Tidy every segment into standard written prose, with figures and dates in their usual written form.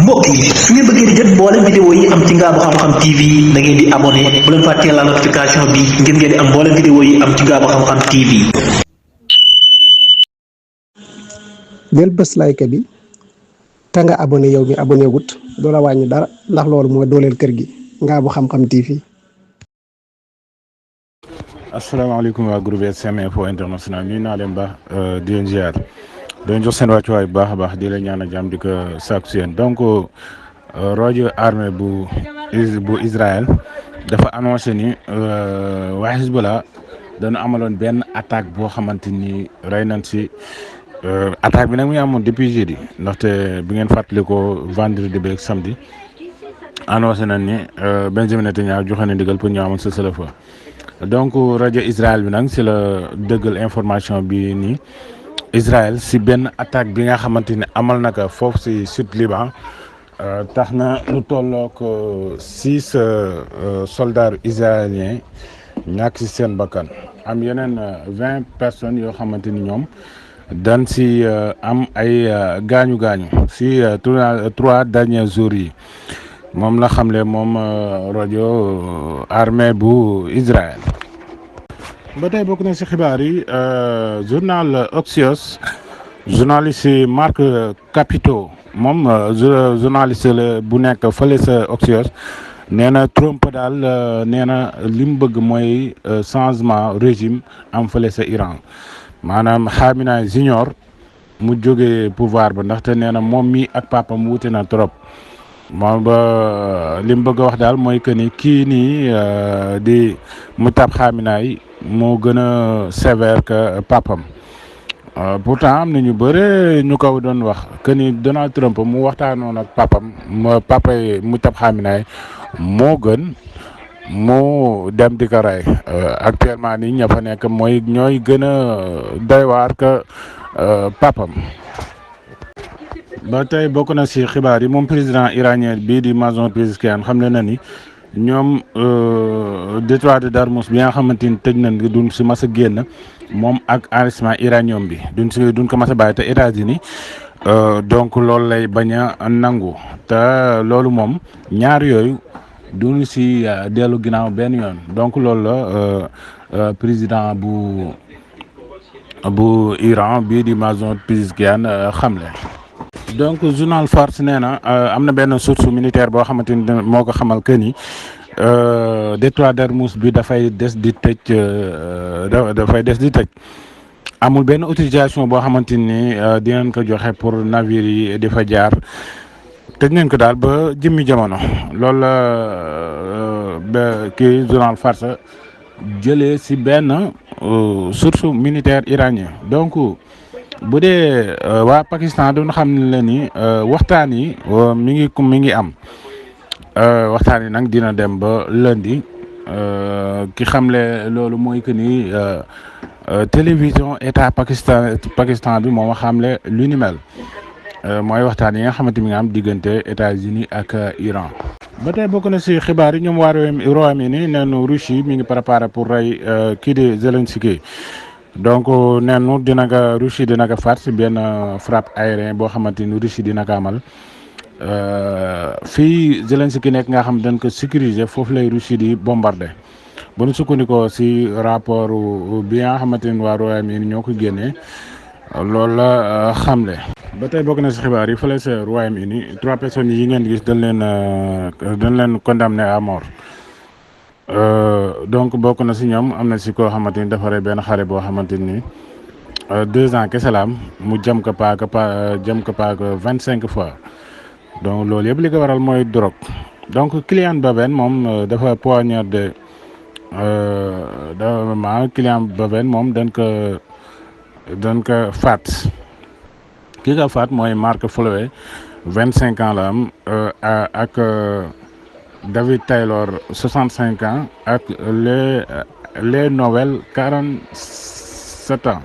mbokk yi su ngeen bëggee di jot mboolem vidéo yi am ci Ngaabu Xam-Xam TV da ngeen di abonné bu leen fàttee la notification bi ngir ngeen di am mboolem vidéo yi am ci Ngaabu Xam-Xam TV. del bés like bi te nga abonné yow mi abonné wut doo la wàññi dara ndax loolu mooy dooleel kër gi Ngaabu Xam-Xam TV. asalaamaaleykum waa groupe SM Info International nuyu naa leen baax di leen ziar di leen jox seen wàccuwaay bu baax a baax di leen ñaan a jàmm di ko sàkku si yéen donc rajo armée bu Israël dafa annoncé ni waa Hezbollah dañu amaloon benn attaque boo xamante ni rey nañ si attaque bi nag mu ngi amoon depuis jeudi ndaxte bi ngeen fàttali ko vendredi bi ak samedi annoncé nañ ni Benjamin Netanyahu joxe na ndigal pour ñu amoon cessez-le-feu. Donc rajo Israël bi nag si la dëggal information bi nii Israël si benn attaque bi nga xamante ni amal na ko foofu si sud Liban tax na lu tollook 6 soldats israéliens ñàkk si seen bakkan am yeneen 20 personnes yoo xamante ni ñoom dañ si am ay gaañu si 3 derniers jours yi. moom la xamle moom rajo armée bu Israël. ba tey bokk na si xibaar yi journal Axios journaliste Marc Capito moom journaliste la bu nekk fële sa Axios nee na Trump daal nee na li mu bëgg mooy changement régime am fële sa Iran maanaam Khamenei Junior mu jógee pouvoir ba ndaxte nee na moom mi ak papam wuute na trop. moom ba li mu bëgg a wax daal mooy que ni kii nii di Moutab Khamenei moo gën a sévère que papam pourtant am na ñu bëre ñu ko doon wax que ni Donald Trump mu waxtaanoon ak papam papa Moutab Khamenei moo gën mu dem di ko rey actuellement nii ña fa nekk mooy ñooy gën a doy waar que papam. ba tey bokk na si xibaar yi moom président iranien bii di Massoud Pezeshkian xam na ni ñoom détroit de Darmouz bi nga xamante ni tëj nañ duñ si mas a génn moom ak enrichissement uranium bi duñ ko mas a bàyyi te États-Unis donc loolu lay bañ a nangu te loolu moom ñaar yooyu duñu si dellu ginnaaw benn yoon donc loolu la président bu Iran bii di Massoud Pezeshkian xamle. donc journal Fars nee na am na benn source militaire boo xamante ni moo ko xamal que ni détroit d'Ormuz bi dafay des di tëj amul benn autorisation boo xamante ni dinañ ko joxe pour navire yi di fa jaar tëj nañ ko daal ba jëmmi jamono loolu la kii journal Fars jëlee si benn source militaire iranien donc. bu dee waa Pakistan doon xam ne la ni waxtaan yi mi ngi am waxtaan yi nag dina dem ba lundi ki xamle loolu mooy que ni télévision état Pakistan bi moom xamle lu ni mel mooy waxtaan yi nga xamante mi nga am diggante États-Unis ak Iran. ba tey bokk na si xibaar yi ñoom waa Royaume-Uni neenu Russie mi ngi préparé pour rey kii di Zelensky. donc neenu Russie dina ko faat si benn frappe aérien boo xamante ni Russie dina ko amal fii Zelensky nekk nga xam dañ ko sécuriser foofu lay Russie di bombarder bu ñu sukkandikoo si rapport bi nga xamante ni waa Royaume-Uni ñoo ko génnee loolu la xamle. ba tey bokk na si xibaar yi fële sa Royaume-Uni 3 personnes yi ngeen gis dañ leen condamné à mort. donc bokk na si ñoom am na si koo xamante ni dafa rey benn xale boo xamante ni 2 ans kese la am mu jëm ko paaka 25 fois donc loolu yëpp li ko waral mooy drogue donc Kylian Mbappé moom dafa poignardé Kylian Mbappé moom dañ ko faat ki ko faat mooy Marc Flowe 25 ans la am ak. David Taylor 65 ans ak les Noël 47 ans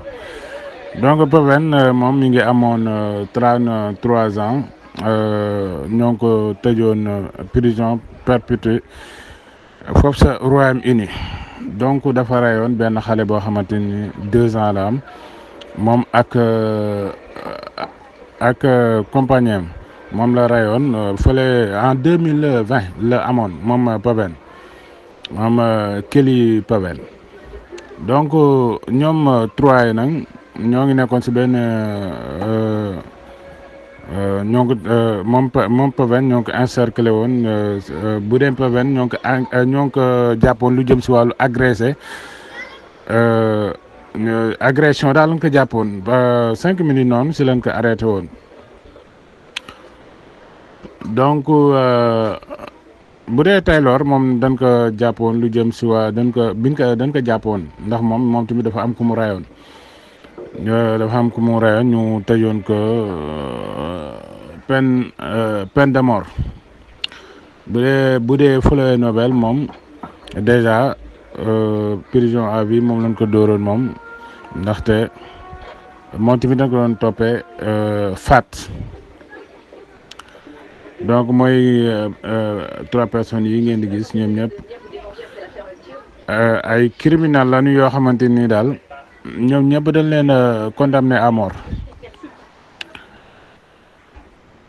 donc Paven moom mi ngi amoon 33 ans ñoo ngi ko tëjoon prison perpétuée foofu sa Royaume-Uni donc dafa reyoon benn xale boo xamante ni 2 ans la am moom ak compagnie am moom la rayoon fële en 2020 la amoon moom Pavel moom Kelly Pavel donc ñoom trois yi nag ñoo ngi nekkoon si benn ñoo ngi moom Pavel ñoo ngi ko encerclé woon bu dee Pavel ñoo ngi ko jàppoon lu jëm si wàllu agression daal lañ ko jàppoon ba 5 minutes noonu si lañ ko arrêté woon donc bu dee Taylor moom dañ ko jàppoon lu jëm si waa dañ ko jàppoon ndax moom tamit dafa am ku mu rayoon ñu tëjoon ko peine de mort bu dee Floyd Nobel moom déjà prison à vie moom lañ ko dóoroon moom ndaxte moom tamit dañ ko doon toppee faat donc mooy 3 personnes yi ngeen di gis ñoom ñëpp ay criminels lañu yoo xamante ni daal ñoom ñëpp dañ leen condamné à mort.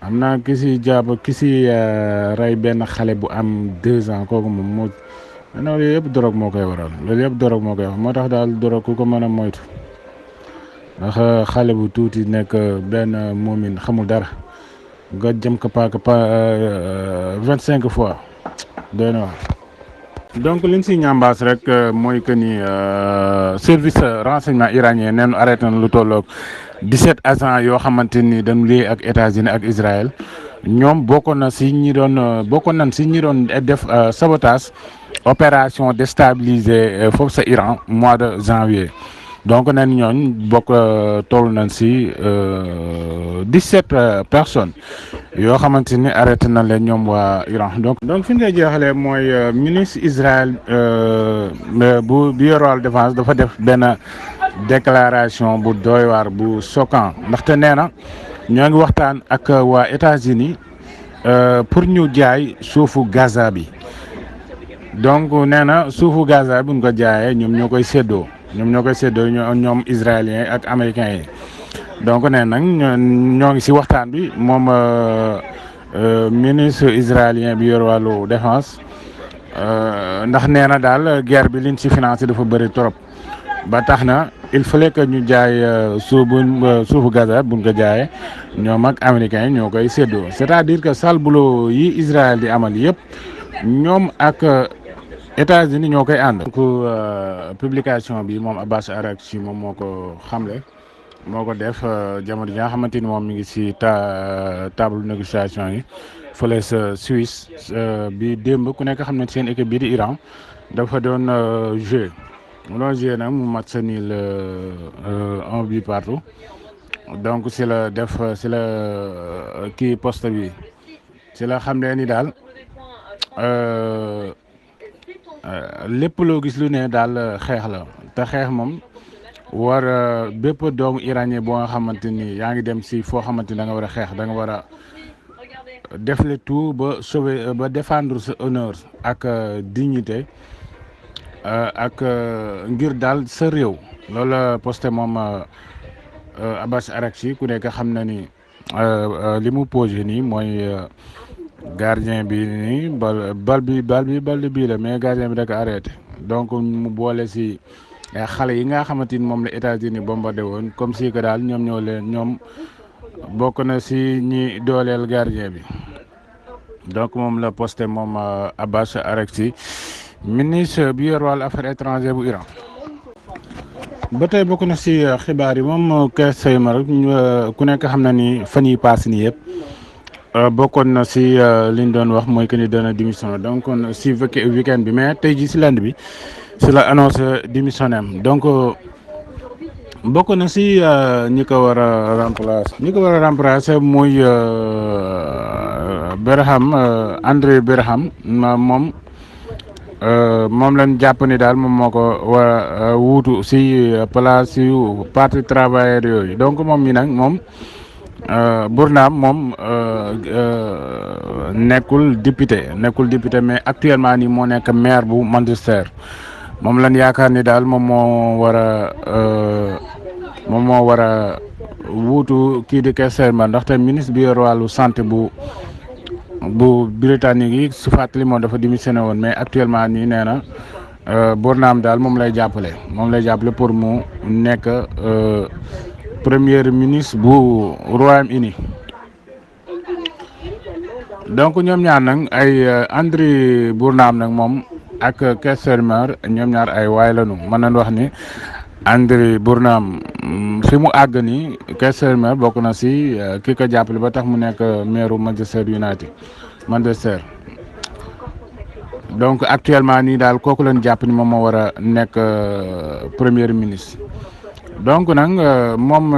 am naa ki si rey benn xale bu am 2 ans kooku moom moo loolu yëpp drogue moo koy waral moo tax daal drogue ku ko mën a moytu ndax xale bu tuuti nekk benn moomin xamul dara nga jëm ko paaka 25 fois doy na wax. donc liñ si ñambaas rek mooy que ni service renseignement iranien neenu arrêté na lu tolloog 17 agents yoo xamante ni dañu lié ak États-Unis ak Israël ñoom bokkoon nañ si ñi doon def sabotage opération déstabiliser foofu sa Iran mois de janvier donc nen ñooñ toll nañ si 17 personnes yoo xamante ni arrêté na leen ñoom waa Iran donc fi ñu koy jeexalee mooy ministre Israël bi yor wàllu défense dafa def benn déclaration bu doy waar bu choquant ndaxte nee na ñoo ngi waxtaan ak waa États-Unis pour ñu jaay suufu Gaza bi donc nee na suufu Gaza bi buñ ko jaayee ñoom ñoo koy séddoo ñoom israéliens ak américains yi donc nee nag ñoo ngi si waxtaan bi moom ministre israélien bi yor wàllu défense ndax nee na daal guerre bi liñ si financé dafa bëri trop ba tax na il fallait que ñu jaay suufu Gaza buñ ko jaayee ñoom ak américains yi ñoo koy séddoo c'est-à-dire que sale boulot yi Israël di amal yëpp ñoom ak États-Unis ñoo koy ànd. donc publication bi moom Abbas Araghchi moom moo ko xamle moo ko def jamono ji nga xamante ni moom mi ngi si table négociation yi fële sa Suisse bi démb ku nekk xam ne seen équipe bii di Iran dafa doon jouer nag mu mat sa niil 1 but partout donc si la kii poste bi si la xam ne ni daal lépp loo gis lu ne daal xeex la te xeex moom war bépp doomu iranien boo nga xamante ni yaa ngi dem si foo xamante ni da nga war a xeex da nga war a def le tout ba sauver ba défendre sa honneur ak dignité ak ngir daal sa réew loolu la posté moom Abbas Araghchi ku nekk xam na ni li mu posé nii mooy gardien bi nii bal bi la mais gardien bi da ko arrêté donc mu boole si xale yi nga xamante ni moom la États-Unis bombardé woon comme si que daal ñoom bokk na si ñi dooleel gardien bi donc moom la posté moom Abbas Araghchi ministre bi yor wàllu affaires étrangères bu Iran. ba tey bokk na si xibaar yi moom Keir Starmer ku nekk xam na ni fan yi paas nii yëpp bokkoon na si liñ doon wax mooy que ni dana démission donc si weekend bi mais tey jii si lundi bi si la annoncé démissionné donc bokk na si ñi ko war a remplacer muy André Berham moom lañ jàpp ni daal moom moo ko war a wuutu si place yu parti travailleur yooyu donc moom mi nag moom Burnham moom nekkul député mais actuellement nii moo nekk maire bu Manchester moom lañ yaakaar ni daal moom moo war a wuutu kii di Keir Starmer ndaxte ministre bi yor wàllu santé bu britannique yi su fàttali moom dafa démissionné woon mais actuellement nii nee na Burnham daal moom lay jàppale pour mu nekk premier ministre bu Royaume-Uni. donc ñoom ñaar nag ay Andrew Burnham nag moom ak Keir Starmer ñoom ñaar ay waay lañu mën nañ wax ni Andrew Burnham fi mu àgg nii Keir Starmer bokk na si ki ko jàppale ba tax mu nekk maire Manchester donc actuellement nii daal kooku lañ jàpp ni moom moo war a nekk premier ministre. donc nag moom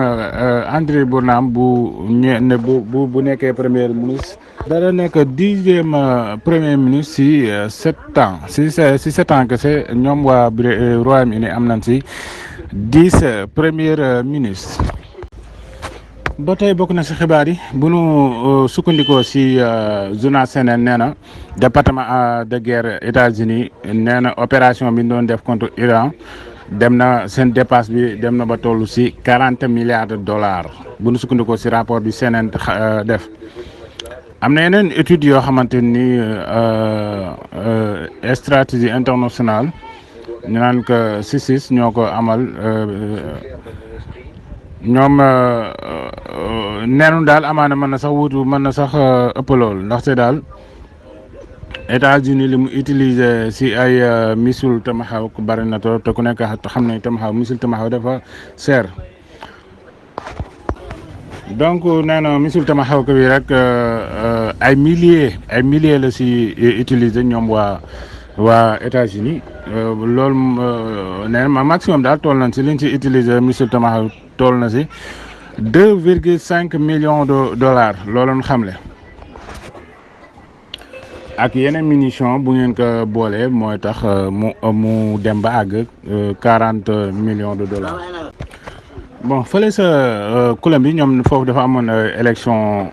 Andrew Burnham bu nekkee premier ministre dana nekk 10e premier ministre si 7 ans si 7 ans kese ñoom waa Royaume-Uni am nañ si 10 premier ministre. ba tey bokk na si xibaar yi bu nu sukkandikoo si journal CNN nee na département de guerre États-Unis nee na opération bi ñu doon def contre Iran dem na seen dépasse bi dem na ba toll si 40 milliards de dollars bu nu sukkandikoo si rapport bi CNN def. am na yeneen études yoo xamante ni stratégie internationale ñu naan ko CICIS ñoo ko amal ñoom neenu daal amaana mën na sax ëpp lool ndaxte daal États-Unis li mu utiliser si ay missile Tomahawk bari na trop te ku nekk xam ne missile Tomahawk dafa cher. donc nee na missile Tomahawk bi rek ay milliers la si utiliser ñoom waa États-Unis loolu nee na maximum daal toll nañ si liñ si utiliser missile Tomahawk toll na si 2,5 millions de dollars loolu xamle ak yeneen munition bu ngeen ko boolee mooy tax mu dem ba àgg 40 millions de dollars. bon fële sa Colombie ñoom foofu dafa amoon élection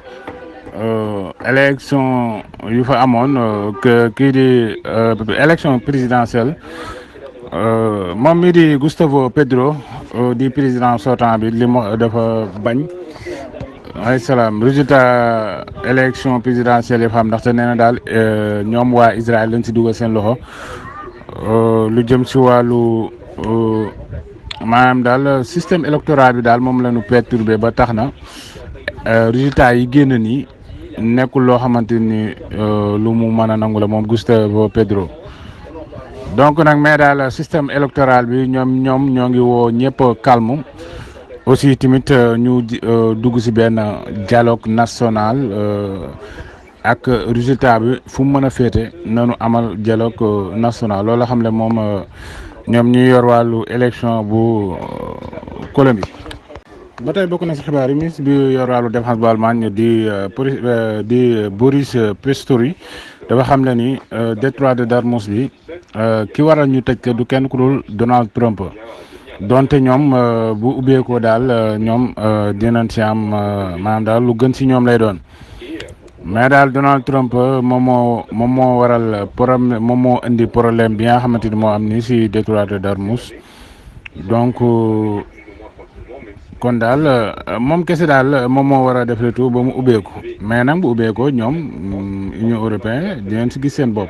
yu fa amoon kii di élection présidentielle moom mi di Gustavo Petro di président sortant bi li mu dafa bañ ay salaam résultat élection présidentielle yi fa am ndaxte nee na daal ñoom waa Israël lañ si dugal seen loxo lu jëm si wàllu maanaam daal système électoral bi daal moom la ñu perturbé ba tax na résultat yi génn nii nekkul loo xamante ni lu mu mën a nangu la moom Gustavo Petro. donc nag mais daal système électoral bi ñoom ñoo ngi woo ñëpp calme aussi tamit ñu dugg si benn dialogue national ak résultat bi fu mu mën a féete nanu amal dialogue national loolu xam ne moom ñoom ñuy yor wàllu élection bu Colombie. ba tey bokk na si xibaar yi ministre bi yor wàllu défense bu Allemagne di Boris Pistorius dafa xam ne ni détroit de Dartmouth bi ki waral ñu tëj ko du kenn ku dul Donald Trump donte ñoom bu ubbeekoo daal ñoom dinañ si am maanaam daal lu gën si ñoom lay doon mais daal Donald Trump moom moo waral problème moom moo indi problème bi nga xamante ni moo am ni si détroit de Dartmouth donc kon daal moom kese daal moom moo war a def le tout ba mu ubbeeku mais nag bu ubbeekoo ñoom Union européenne dinañ si gis seen bopp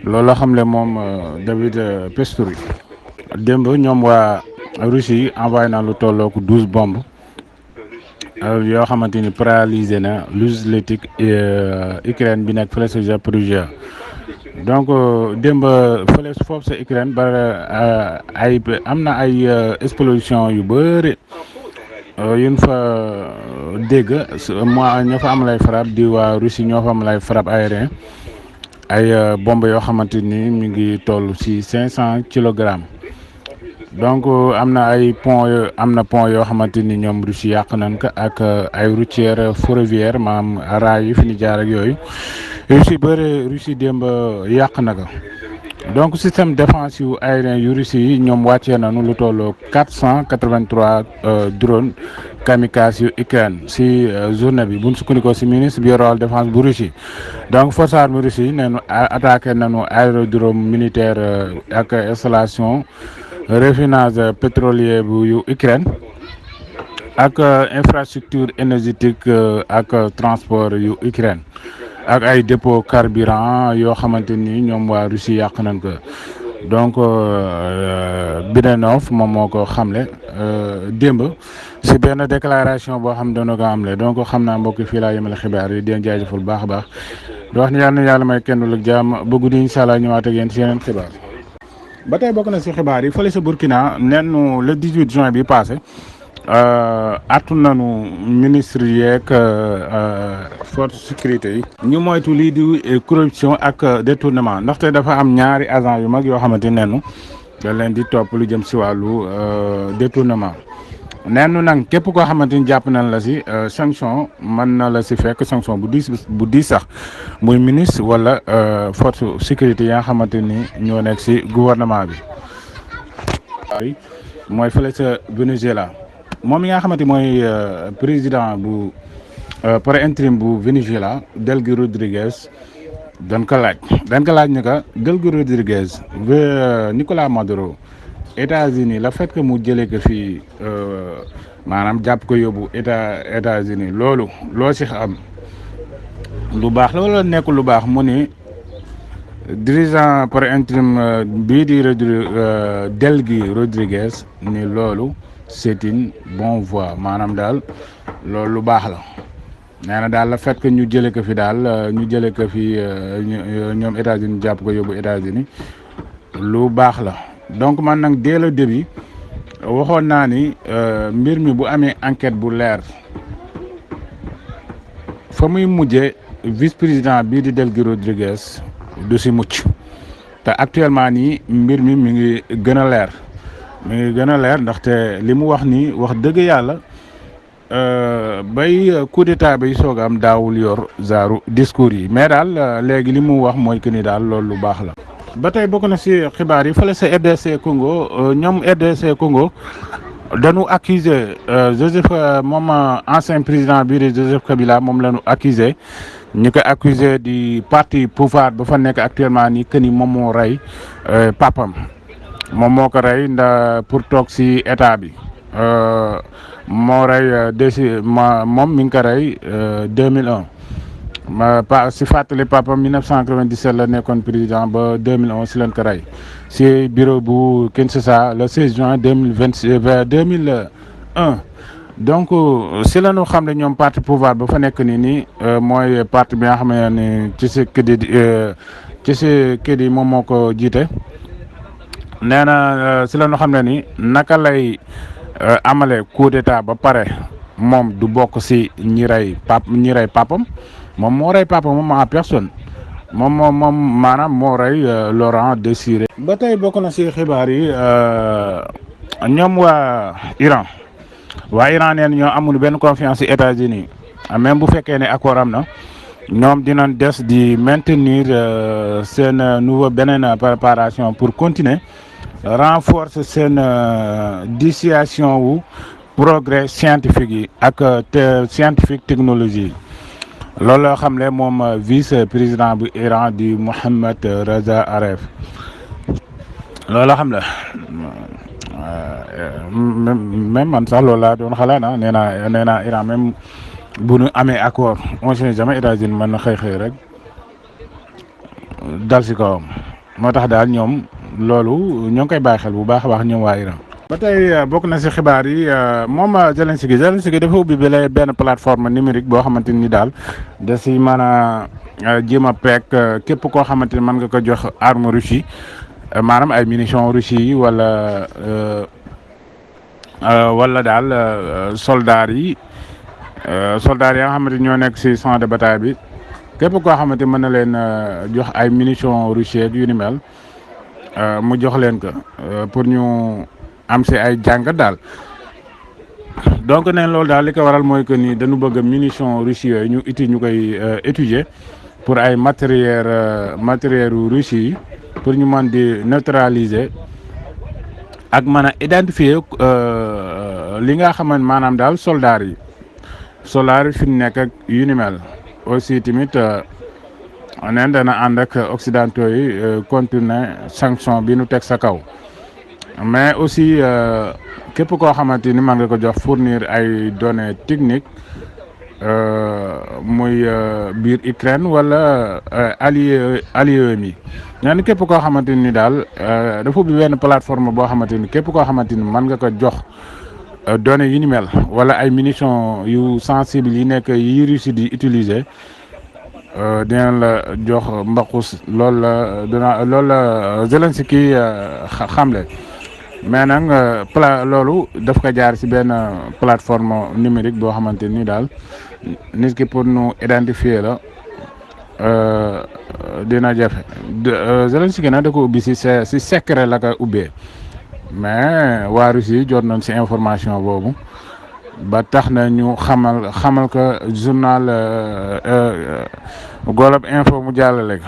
loolu la xam le moom David Pistorius. démb ñoom waa Russie envoyé na lu tollooku 12 bombes yoo xamante ni paralysé na l'usine Ukraine bi nekk fële sa Zaporijia donc démb fële foofu sa Ukraine ba am na ay explosion yu bëri yuñ fa dégg ñoo fa am lay frappe di waa Russie ñoo fa am lay frappe aérien ay bombe yoo xamante ni mi ngi toll ci 500 kilogrammes donc am na pont yoo xamante ni ñoom Russie yàq nañ ko ak ay routière ferroviaire maanaam raay yi fi ñu jaar ak yooyu Russie démb yàq na ko donc système défensif aérien yu Russie yi ñoom wàccee nañu lu toll 483 drone kamikaze yu Ukraine si journée bi bu ñu sukkandikoo si ministre bi yor défense bu Russie donc force armée Russie nañu attaqué nañu aérodrome militaire ak installation raffinage pétrolier bu yu Ukraine ak infrastructure énergétique ak transport yu Ukraine ak ay dépôt carburant yoo xamante ni ñoom waa Russie yàq nañ ko donc Bidenov moom moo ko xamle démb si benn déclaration boo xam dana ko amle donc xam naa mbokk fii laa yemale xibaar yi di leen jaajëfal bu baax a baax di wax ni yàlla na yàlla may kenn lu jàmm ba guddi incha allah ñëwaat ak yéen si yeneen xibaar. ba tey bokk na si xibaar yi fële sa Burkina nennu le 18 juin bi passé artu nañu ministre yeeg force sécurité yi ñu moytu lii di corruption ak détournement ndaxte dafa am ñaari agent yu mag yoo xamante nennu da leen di topp lu jëm si wàllu détournement nennu nag képp koo xamante ni jàpp nañ la si sanction mën na la si fekk sanction bu diis sax muy ministre wala force sécurité yi nga xamante ni ñoo nekk si gouvernement bi mooy fële sa Venezuela moom mi nga xamante mooy président bu par intérim bu Venezuela Delcy Rodríguez dañ ko laaj ni que Delcy Rodríguez Nicolás Maduro États-Unis la fait que mu jëlee ko fii maanaam jàpp ko yóbbu États-Unis loolu loo si xam lu baax la wala nekkul lu baax mu ni dirigeant par intérim bii di Delcy Rodríguez ni loolu c'est une bonne voie maanaam daal loolu lu baax la nee na daal la fait que ñu jëlee ko fi daal ñu jëlee ko fi ñoom États-Unis jàpp ko yóbbu États-Unis lu baax la donc man nag dès le début waxoon naa ni mbir mi bu amee enquête bu leer fa muy mujjee vice-président bii di Delcy Rodríguez du si mucc te actuellement nii mbir mi ngi gën a leer ndaxte li mu wax nii wax dëgg yàlla bay coup d'état bay soog am daawul yor zaaru discours yi mais daal léegi li mu wax mooy que ni daal loolu lu baax la. ba tey bokk na si xibaar yi fële sa RDC Congo ñoom RDC Congo dañu accuser Joseph moom ancien président bii di Joseph Kabila moom la ñu accuser ñu ko accuser di parti pouvoir ba fa nekk actuellement nii que ni moom moo rey papam moom moo ko rey pour toog si état bi moo rey moom mi ngi ko rey 2001 si fàttali papam 1997 la nekkoon président ba 2011 si leen ko rey si bureau bu Kinshasa le 16 juin 2001 donc si la ñu xam ne ñoom parti pouvoir ba fa nekk nii mooy parti bi nga xam ne ni Tshisekedi moom moo ko jiite nee na si la ñu xam ne ni naka lay amale coup d'état ba pare moom du bokk si ñi rey papam moom moo rey papam moom en personne moom maanaam moo rey Laurent Désiré. ba tey bokk na si xibaar yi ñoom waa Iran neen ñoo amul benn confiance ci États-Unis même bu fekkee ne accord am na ñoom dinañ des di maintenir seen nouveau beneen préparation pour continuer renforcer seen dissuasion wu progrès scientifique yi ak scientifique technologie loolu loo xam ne moom vice président bu Iran di Mohammad Reza Aref loolu la xam ne même man sax loolu laa doon xalaat nee naa Iran même bu nu amee accord on sait jamais États-Unis mën na xëy rek dal si kawam moo tax daal ñoom loolu ñoo ngi koy bàyyi xel bu baax a baax ñoom waa Iran. ba tey bokk na si xibaar yi moom Zelensky dafa ubbi benn plateforme numérique boo xamante ni daal da si mën a jéem a peeg képp koo xamante ni mën nga ko jox arme Russie maanaam ay munitions Russie yi wala daal soldats yi nga xamante ñoo nekk si champ de bataille bi képp koo xamante mën na leen jox ay munitions Russie yu ni mel mu jox leen ko pour ñu am si ay jàngat daal donc neen loolu daal li ko waral mooy que ni dañu bëgg munitions Russie yooyu ñu koy étudier pour ay matériel Russie yi pour ñu mën di neutraliser ak mën a identifier li nga xamante maanaam daal soldats yi fi mu nekk ak yu ni mel aussi tamit neen dana ànd ak occidentaux yi continuer sanction bi nu teg sa kaw mais aussi képp koo xamante ni mën nga ko jox fournir ay données techniques muy biir Ukraine wala allié mi ñaan képp koo xamante ni daal dafa ubbi benn plateforme boo xamante ni képp koo xamante ni mën nga ko jox données yi ni mel wala ay munitions yu sensibles yi nekk yi Russie di utiliser dina la jox mbaqus loolu la Zelensky xamle mais nag loolu daf ko jaar ci benn plateforme numérique boo xamante ni daal nit ki pour nu identifier la dina jafe Zelensky nag da ko ubbi ci secret la ko ubbee mais waa Russie jot nañ ci information boobu ba tax na ñu xamal ko journal Globe Info mu jàllale ko.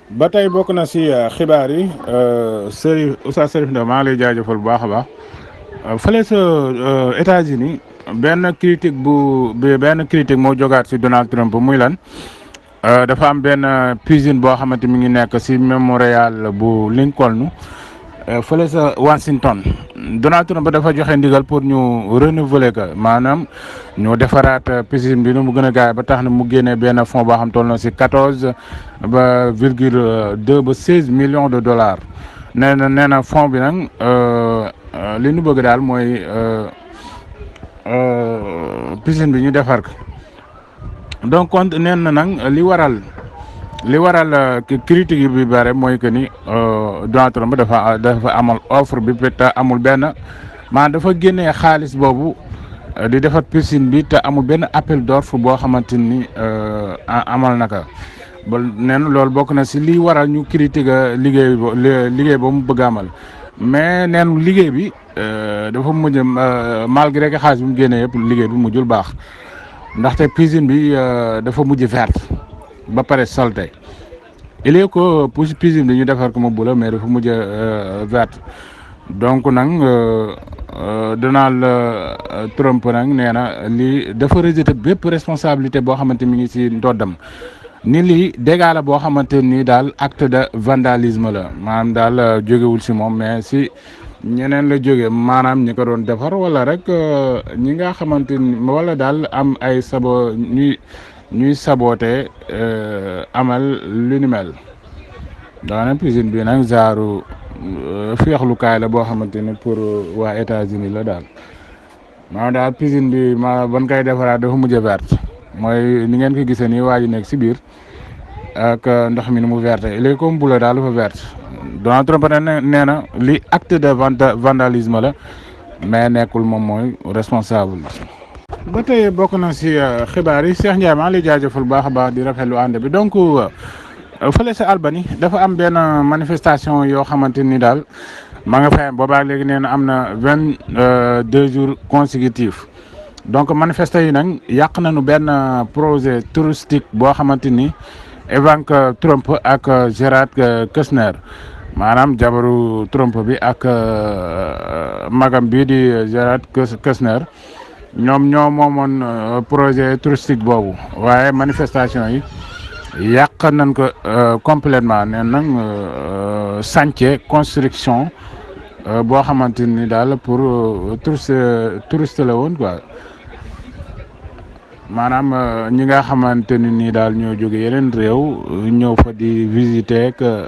ba tey bokk na ci xibaar yi Oustaz Serif Ndaw maa ngi lay jaajëfal bu baax a baax fële sa États-Unis benn critique moo jogaat ci Donald Trump muy lan dafa am benn piscine boo xamante mi ngi nekk ci mémorial bu Lincoln fële sa Washington Donald Trump dafa joxe ndigal pour ñu renouveler ko maanaam ñu defaraat piscine bi nu mu gën a gaay ba tax na mu génnee benn fonds boo xam toll na ci 14,2 ba 16 millions de dollars nee na fonds bi nag li ñu bëgg daal mooy piscine bi ñu defar ko donc kon nee na nag li waral critique bi bare mooy que ni Donald Trump dafa amal offre bi te amul benn maanaam dafa génnee xaalis boobu di defar piscine bi te amul benn appel d'offre boo xamante ni amal naka ba nee na loolu bokk na ci li waral ñu critique liggéey ba mu bëgg amal mais neen liggéey bi dafa mujj malgré que xaalis bi mu génnee yëpp liggéey bi mujjul baax ndaxte piscine bi dafa mujj verte ba pare salté il est que pour piscine bi ñu defar ko mu bula mais dafa mujj verte donc nag Donald Trump nag nee na lii dafa rejeté bépp responsabilité boo xamante mi ngi ci ndoddam ni lii dégâts la boo xamante ni daal acte de vandalisme la maanaam daal jógewul ci moom mais ci ñeneen la jóge maanaam ñi ko doon defar wala rek ñi nga xamante ni wala daal am ay ñuy saboote amal lu ni mel daanaka piscine bi nag genre féexlukaay la boo xamante ni pour waa États-Unis la daal maanaam daal piscine bi ban koy defaraat dafa mujj verte mooy ni ngeen ko gisee nii waa ji nekk ci biir ak ndox mi ni mu verte léegi comme bu la daal dafa verte Donald Trump nee na li acte de vandalisme la mais nekkul moom mooy responsable. ba tey bokk na ci xibaar yi Cheikh Ndiaye maa ngi lay jaajëfal bu baax a baax di rafetlu ànd bi donc fële sa Albanie dafa am benn manifestation yoo xamante ni daal ma nga fay boobaa léegi nee na am na 22 jours consécutifs donc manifestants yi nag yàq nañu benn projet touristique boo xamante ni Ivanka Trump ak Jared Kushner maanaam jabaru Trump bi ak magam bii di Jared Kushner ñoom ñoo moomoon projet touristique boobu waaye manifestation yi yàq nañ ko complètement nee nag chantier construction boo xamante ni daal pour touriste la woon quoi maanaam ñi nga xamante ni nii daal ñoo jóge yeneen réew ñëw fa di visiter que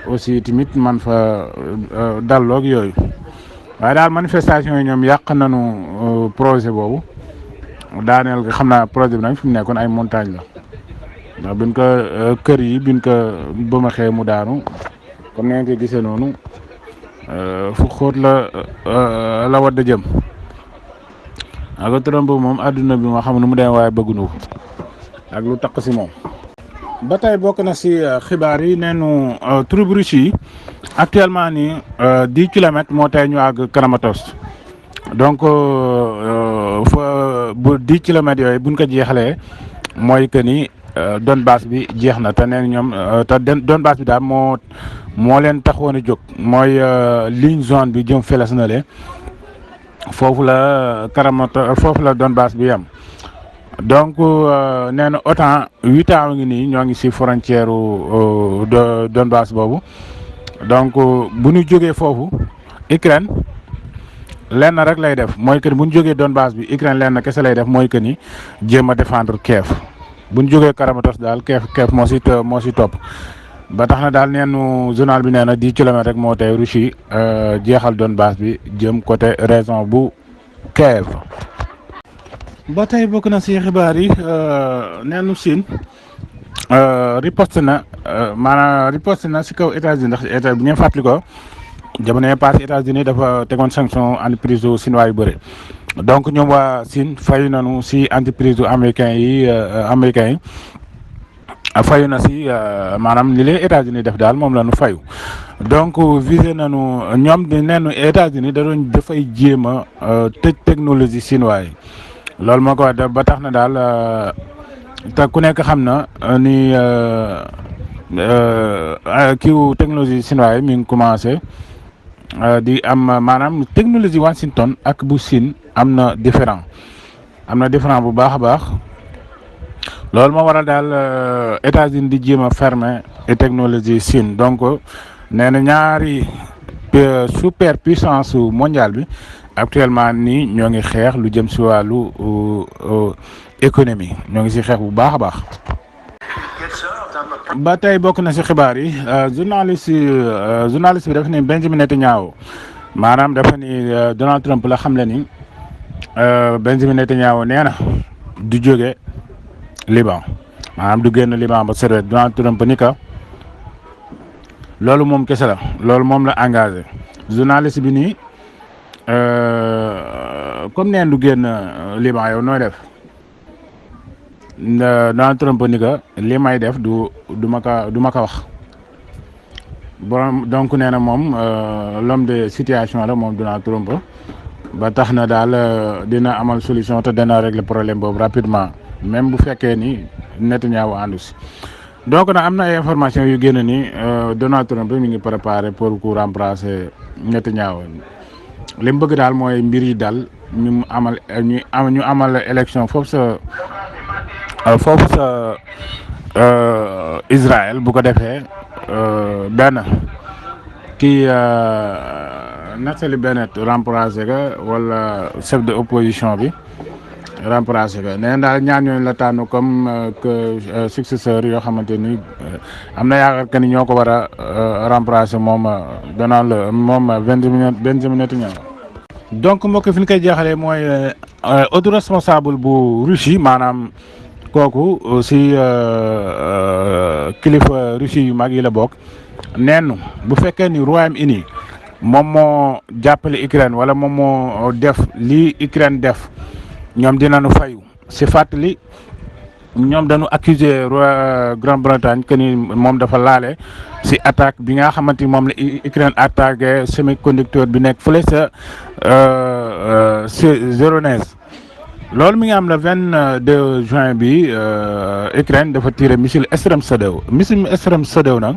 aussi tamit man fa dalloog yooyu waaye daal manifestation yi ñoom yàq nañu projet boobu daaneel nga xam naa projet bi nag fi mu nekkoon ay montagne la ndax biñ ko kër yi biñ ko bëmaxee mu daanu comme ni ngeen koy gisee noonu fu xóot la wadd jëm ak Trump moom adduna bi ma xam nu mu demee waaye bëgguñu ko ak lu takk ci moom. ba tey bokk na ci xibaar yi neenu troupe russe yi actuellement nii 10 kilomètres moo tey ñu àgg Kramatorsk donc fa bu 10 kilomètres yooyu buñ ko jeexalee mooy que ni Donbass bi jeex na te neen ñoom te Donbass bi daal moo leen taxoon a jóg mooy ligne zone bi jëm feles na le foofu la Kramatorsk foofu la Donbass bi yam donc nee na OTAN 8 ans ngi nii ñoo ngi ci frontière Donbass boobu donc bu ñu jógee foofu Ukraine lenn rek lay def mooy que ni bu ñu jógee Donbass bi Ukraine lenn kese lay def mooy que ni jéem a défendre Kiev bu ñu jógee Kramatorsk daal Kiev moo si topp ba tax na daal neenu journal bi nee na 10 kilomètres rek moo tey Russie jeexal Donbass bi jëm côté région bu Kiev. ba tey bokk na si xibaar yi neenu Chine riposte na si kaw États-Unis ndax état bi ñu fàttali ko jamono yi passé États-Unis dafa tegoon sanction entreprise u chinois yu bëri donc ñoom waa Chine fayu nañu si entreprise u américain yi fayu na si maanaam li leen États-Unis def daal moom la ñu fayu donc visé nañu ñoom di neenu États-Unis dafay jéem a tëj technologie chinois yi loolu moo ko wax ba tax na daal te ku nekk xam na ni kiiwu technologie chinois yi mi ngi commencé di am maanaam technologie Washington ak bu Chine am na différent bu baax a baax loolu moo waral daal États-Unis di jéem a fermer technologie Chine donc nee na ñaari superpuissance mondiale bi actuellement nii ñoo ngi xeex lu jëm si wàllu économie ñoo ngi si xeex bu baax a baax. ba tey bokk na si xibaar yi journaliste bi dafa ni Benjamin Netanyahu maanaam dafa ni Donald Trump la xam le ni Benjamin Netanyahu nee na du jóge Liban maanaam du génn Liban ba servet Donald Trump ni ka loolu moom kese la loolu moom la engagé journaliste bi nii comme neen du génn Liban yow nooy def Donald Trump ni ka li may def du ma ko wax borom donc nee na moom l'homme de situation la moom Donald Trump ba tax na daal dina amal solution te dina régler problème boobu rapidement même bu fekkee ni Netanyahu àndu si donc nag am na ay information yu génn ni Donald Trump mi ngi préparé pour ku remplacer Netanyahu li mu bëgg daal mooy mbir yi daal ñu amal élection foofu sa Israël bu ko defee benn kii Naftali Bennett remplacé ga wala chef de opposition bi remplacé ga nee daal ñaar ñooñu la tànn comme que successeur yoo xamante ni am na yaakaar que ni ñoo ko war a remplacer moom Benjamin Netanyahu. donc mbokk fi ñu koy jeexalee mooy autre responsable bu Russie maanaam kooku si kilifa Russie yu mag yi la bokk nenn bu fekkee ni Royaume-Uni moom moo jàppale Ukraine wala moom moo def lii Ukraine def ñoom dinañu fayu si fàttali ñoom dañu accuser Grande-Bretagne que ni moom dafa laale si attaque bi nga xamante ni moom la Ukraine attaqué semi-conducteur bi nekk fële sa Voronezh loolu mi ngi am le 22 juin bi Ukraine dafa tiré missile Extrem Shadow nag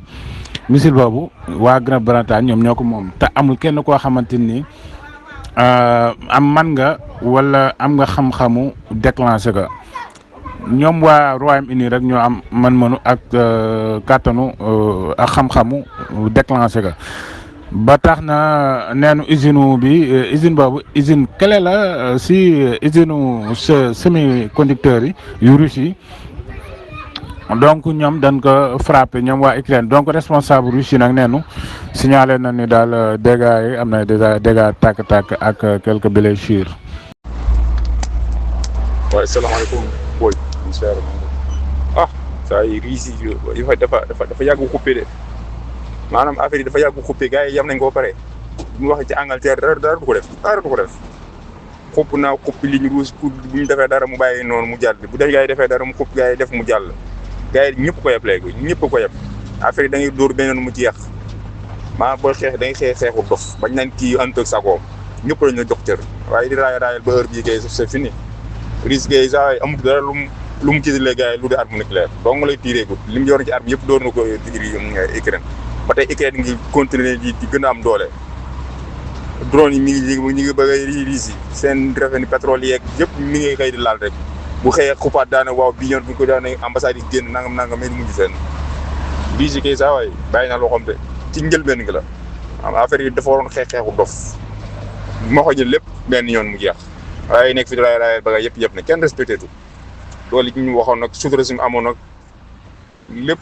missile boobu waa Grande-Bretagne ñoom ñoo ko moom te amul kenn koo xamante ni am man nga wala am nga xam-xamu déclenché ko ñoom waa Royaume-Uni rek ñoo am man-manu ak kàttanu ak xam-xamu déclenché ko ba tax na neenu usine boobu usine clé la si usine semi-conducteur yi yu Russie donc ñoom dañ ko frappé ñoom waa Ukraine donc responsable Russie nag neenu signalé na ni daal dégâts yi am na déjà dégâts tàkk-tàkk ak quelques blessures. waaye salaamaaleykum booy saa yi Russie dafa yàgg coupé de maanaam affaire yi dafa yàgg coupé gars yi yam nañ ko ba pare bu ñu waxee ci Angleterre dara du ko def xupp naa xupp ligne rouge pour bu ñu defee dara mu bàyyi noonu mu jàll bu def gars yi defee dara mu xupp gars yi def mu jàll gars yi ñëpp ko yeb léegi ñëpp ko yeb affaire yi da ngay dóor beneen mu jeex maanaam boo xeex da ngay xeexu dof bañ naan kii antoog sagoom ñëpp lañ la jox cër waaye di raayal ba heure bii kay c'est fini risque gars yi saa amul dara lu mu kisalee gars yi lu di arme nucléaire donc nga lay tiiree gut li mu yor ci arme yëpp door na ko Ukraine ba tey Ukraine ngi continuer di gën a am doole drone yi ñi ngi bëgg a riisi seen revenu pétrole yeeg yëpp mi ngi kay di laal rek bu xëyee xupaat daana waaw bi ñoon bu ko daana ambassade yi génn nangam mais du mujj fenn riisi kay saa waay bàyyi na loxoom de ci njëlbeen gi la am affaire yi dafa waroon xeexu dof moo ko jël lépp benn yoon mu jeex waaye nekk fi di laay ba yëpp na kenn respecté tout loolu li ñu waxoon nag sutura si amoon nag lépp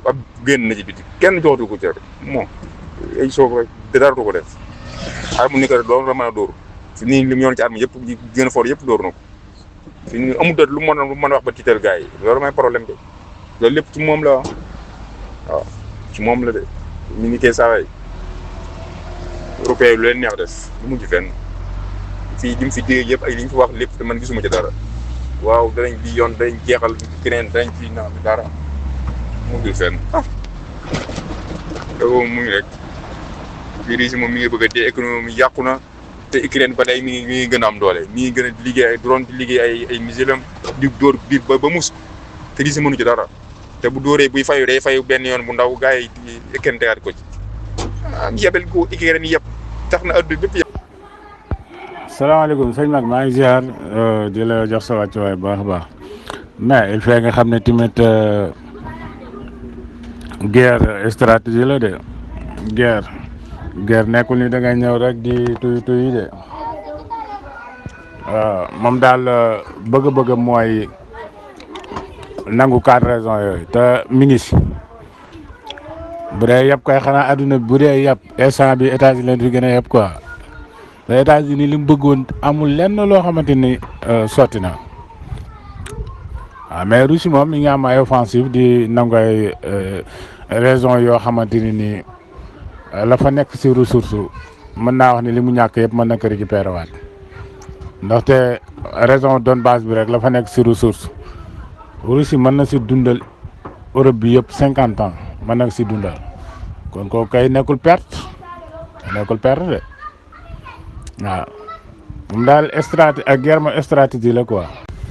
ab génn na ci biti kenn joxatu ko cër moom ay soog rek dara du ko def arme ni ko doon la mën a dóor fi nii li mu yoon ci arme yëpp gën a fort yëpp dóor na ko fi nii amul dot lu mën a wax ba tiital gars yi loolu mooy problème bi loolu lépp ci moom la waaw ci moom la de ñu ngi koy saa waay européen lu leen neex def lu mujj fenn fii li mu fi dégg yëpp ay li ñu fi wax lépp te man gisuma ci dara waaw danañ bi yoon danañ jeexal keneen danañ fi naan dara mujjul fenn te mu ngi rek fii Russie moom mi ngi bëgg a dee économie yàqu na te Ukraine ba tey mi ngi gën a am doole mi ngi gën a liggéey ay drone di liggéey ay missilam di dóor biir ba mus te Russie mënu ci dara te bu dóoree buy fayu day fayu benn yoon bu ndaw gars yi kenn tegaat ko ci yebel ko Ukraine yëpp tax na adduna bépp yëpp. salaamaaleykum sëñ Mag maa ngi ziar di la jox sa wàccuwaay bu baax a baax mais il faut nga xam ne tamit guerre stratégie la de guerre nekkul ni da ngay ñëw rek di tuy de moom daal bëgg-bëgg mooy nangu 4 raisons yooyu te mi ngi si bu dee yëpp koy xanaa adduna bi bu dee yëpp instant bi États-Unis leen fi gën a yëpp quoi te États-Unis li mu bëggoon amul lenn loo xamante ni sotti na waaw mais Russie moom mi ngi am ay offensive di nangu ay raisons yoo xamante ni nii la fa nekk si ressource mën naa wax ni li mu ñàkk yëpp mën na ko récupérer waat ndaxte raison Donbass bi rek la fa nekk si ressource Russie mën na si dundal Europe bi yëpp 50 ans mën na si dundal kon kooku kay nekkul perte de waaw moom daal ak guerre ma stratégie la quoi.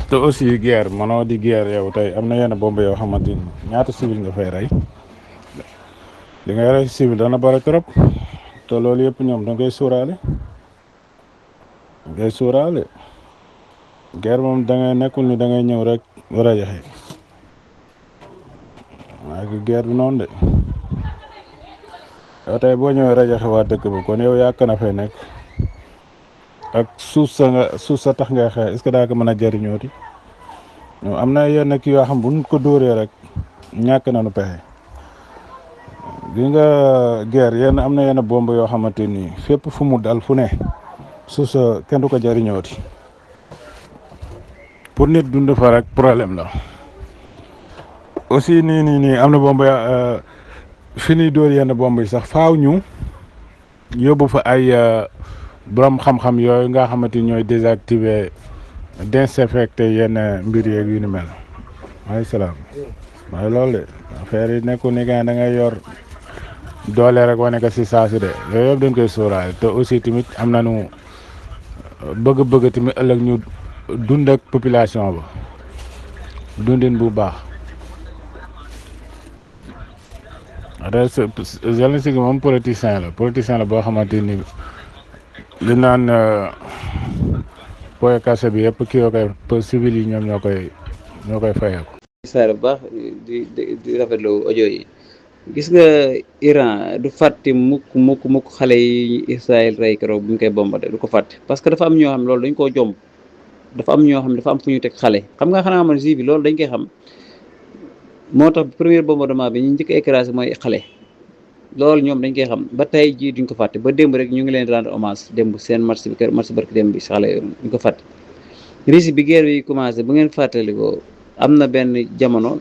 te aussi guerre mënoo di guerre yow tey am na yenn bombe yoo xamante ni ñaata civil nga fay rey li ngay rey civil dana bëri trop te loolu yëpp ñoom da ngay sóoraale guerre moom da ngay nekkul ni da ngay ñëw rek rajaxe waaye guerre bi noonu de yow tey boo ñëwee rajaxe waa dëkk bi kon yow yaa na fay nekk ak suuf sa tax ngay xeex est-ce que daa ko mën a jëriñooti ñoom am na yenn kii yoo xam bu ñu ko dóoree rek ñàkk nañu pexe gi nga guerre am na yenn bomb yoo xamante ni fépp fu mu dal fu ne suuf sa kenn du ko jëriñooti pour nit dund fa rek problème la aussi nii am na bomb fi ñuy dóor yenn bomb yi sax faaw ñu yóbbu fa ay borom xam-xam yooyu nga xamante ni ñooy désactiver désinfecter yenn mbir yeeg yu ni mel waaye salaam waaye loolu de affaire yi nekkul ni da ngay yor doole rek wane ko si saa si de yooyu yëpp dañ koy sóoraale te aussi tamit am nañu bëgg tamit ëllëg ñu dund ak population ba dundin bu baax. Zelensky moom politicien la boo xamante ni li naan poye kase bi yëpp kii yoo koy civil yi ñoom ñoo koy fayeeku. saar bu baax di rafetlu audio yi gis nga Iran du fàtte mukk xale yi Israël rey keroog bu ñu koy bombardé du ko fàtte parce que dafa am ñoo xam loolu dañ koo jomb dafa am ñoo xam dafa am fu ñu teg xale xam nga xanaa man bi loolu dañ koy xam moo tax premier bombardement bi ñu njëkk a écrasé mooy xale loolu ñoom dañ koy xam ba tey jii duñ ko fàtte ba démb rek ñu ngi leen di rendre hommage démb seen marche barki démb bi si xale yooyu duñ ko fàtte. Russie bi guerre bi commencé bu ngeen fàttalikoo am na benn jamono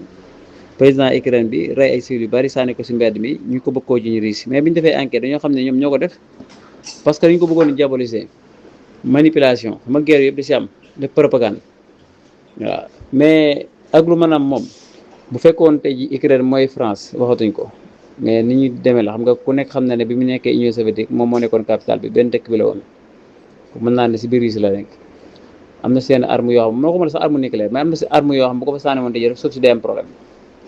président Ukraine bi rey ay civil yu bari sànni ko si mbedd mi ñu ko bëgg koo jiñ Russie mais bi ñu defee enquête dañoo xam ne ñoom ñoo ko def parce que dañ ko bëggoon diaboliser manipulation xam nga guerre yëpp da si am def propagande waaw mais ak lu mën a am moom bu fekkoon tey ji Ukraine mooy France waxatuñ ko mais ni ñu demee la xam nga ku nekk xam na ne bi mu nekkee Union soviétique moom moo nekkoon capitale bi benn dëkk bi la woon mën naa ne si biir Russie la nekk am na seen arme yoo xam moo ko mën a sax arme nucléaire mais am na si arme yoo xam bu ko fa sànni woon te jël suuf si day am problème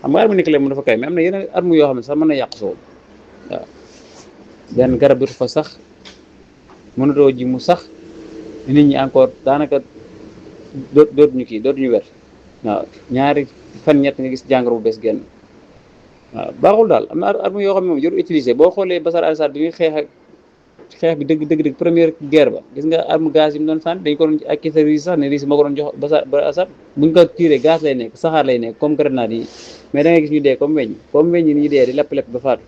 xam nga arme nucléaire mu dafa kay mais am na yeneen arme yoo xam ne sax mën na yàq suuf waaw benn garab bi fa sax mënatoo ji mu sax nit ñi encore daanaka dootuñu wér waaw ñaari fan ñett nga gis jàngoro bu bees génn waaw baaxul daal am na arme yoo xam ne moom jarul utiliser boo xoolee Bachar al-Assad bi muy xeex bi dëgg première guerre ba gis nga arme gaz yi mu doon sànni dañ ko doon acquis Russie sax ne Russie moo ko doon jox Bachar al-Assad buñ ko tiré gaz lay nekk saxaar lay nekk comme grenade yi mais da ngay gis ñu dee comme weñ ni ñu dee di lepp ba faatu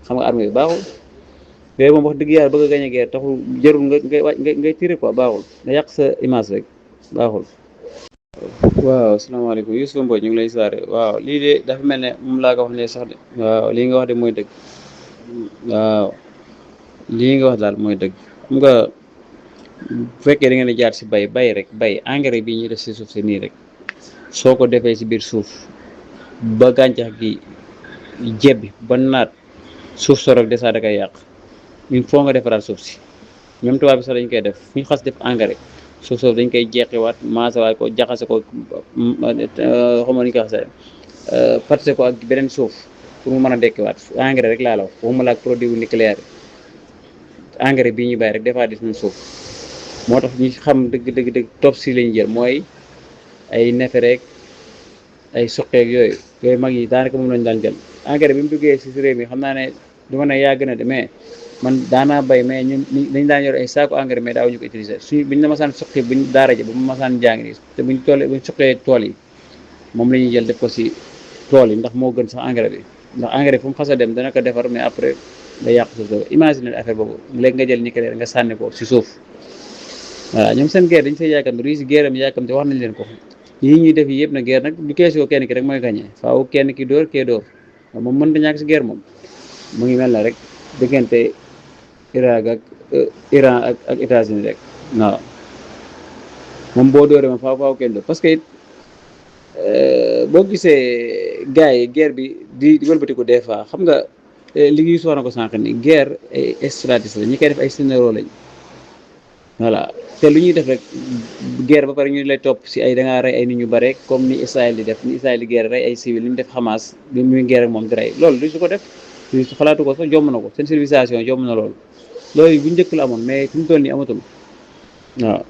xam nga arme bi baaxul yooyu moom wax dëgg yàlla bëgg a gañ a guerre taxul jarul ngay tiré quoi baaxul nga yàq sa image rek baaxul. waaw asalaamaaleykum Youssouf Mbodj ñu ngi lay saare waaw lii de dafa mel ne moom laa ko wax ne sax de waaw lii nga wax de mooy dëgg waaw lii nga wax daal mooy dëgg xam nga bu fekkee da ngeen a jaar si bay rek bay engrais bii ñuy def si suuf si nii rek soo ko defee si biir suuf ba gàncax gi jebbi ba naat suuf soo rek desaa da koy yàq il faut nga defaraat suuf si ñoom tubaab bi sax dañ koy def fu ñu xas def engrais suuf soof dañ koy jeqiwaat maasawaat ko jaxase ko xamoo ni ñu ko waxee partagé ko ak beneen suuf pour mu mën a dekkiwaat engrais rek laa la wax waxuma la ak produit nucléaire engrais bii ñu bàyyi rek defaat di suñu suuf moo tax ñu xam dëgg top si lañu jël mooy ay neefere ay suqeeg yooyu mag yi daanaka moom lañu daan jël engrais bi mu duggee si réew mi xam naa ne du ma ne yàgg na de mais man daanaa bay mais ñun dañ daan yor ay saako engrais mais daawuñu ko utiliser suñu buñ la masaan suqi buñ daara ji ba mu masaan jàng nii te buñ suqee tool yi moom la ñuy jël def ko si tool yi ndax moo gën sax engrais bi ndax engrais fu mu xas a dem dana ko defar mais après day yàq suuf soosu imagine affaire boobu léegi nga jël nucléaire nga sànni ko si suuf voilà ñoom seen guerre dañ say yàkkamte Russie guerre am yàkkamte wax nañ leen ko yii ñuy def yi yëpp na guerre nag du keesoo kenn ki rek mooy gagné faaw kenn ki dóor kee dóor moom mën ta ñàkk si guerre moom mu ngi mel na rek diggante Iran ak États-Unis rek waaw moom boo dóoree moom faaw kenn dóor parce que it boo gisee gars yi guerre bi di wëlbatiku des fois xam nga liggéey soo na ko sànq ni guerre ay stratégie la ñi koy def ay scénario lañ voilà te lu ñuy def rek guerre ba pare ñu lay topp si ay da ngaa rey ay nit ñu bare comme ni Israël di def ni Israël di guerre rey ay civil li ñu def Hamas bi muy guerre ak moom di rey loolu du su ko def du su xalaatu ko sax jomm na ko seen civilisation jomm na loolu bu njëkk la amoon mais fi mu toll nii amatul waaw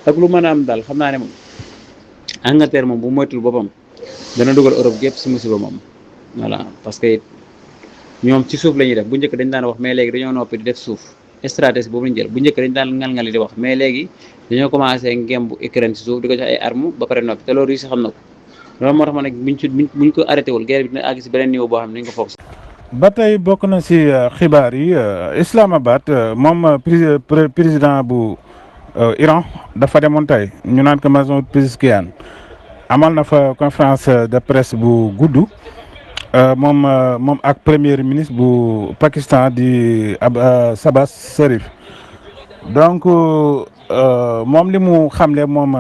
ak lu mën a am daal xam naa ne moom Angleterre moom bu moytul boppam dana dugal Europe gépp si musiba moom voilà parce que ñoom ci suuf la ñuy def bu njëkk dañ daan wax mais léegi dañoo noppi di def suuf stratégie boobu lañu jël bu njëkk dañ daan ngal-ngali di wax mais léegi dañoo commencé ngemb Ukraine si suuf di ko jox ay armes ba pare noppi te loolu Russie xam na ko loolu moo tax ma ne buñ ko arrêté wul guerre bi dina àgg si beneen niveau boo xam ne dañ ko foog. ba tey bokk na si xibaar yi Islamabad moom président bu Iran dafa demoon tey ñu naan ko Masoud Pezeshkian amal na fa conférence de presse bu gudd moom ak premier ministre bu Pakistan di Shahbaz Sharif donc moom li mu xamle moom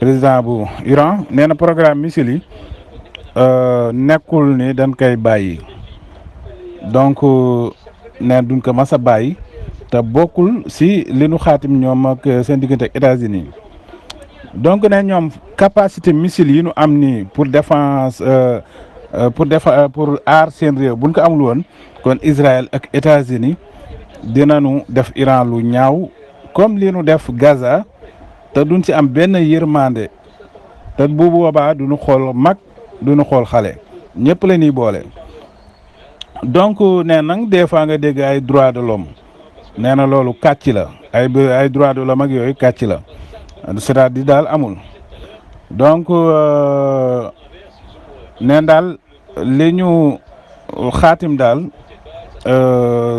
président bu Iran nee na programme missile yi nekkul ni dañ koy bàyyi donc nee duñ ko mas a bàyyi te bokkul si li nu xaatim ñoom ak seen diggante ak États-Unis donc ne ñoom capacité missile yi nu am nii pour défense pour aar seen réew buñ ko amul woon kon Israël ak États-Unis dinañu def Iran lu ñaaw comme li nu def Gaza te duñ ci am benn yërmande te bu boobaa duñu xool mag duñu xool xale ñëpp la ñuy boole donc nee nag des fois nga dégg ay droit de l'homme nee na loolu kàcc la ay droit de l'homme ak yooyu kàcc la c'est-à-dire daal amul donc neen daal li ñu xaatim daal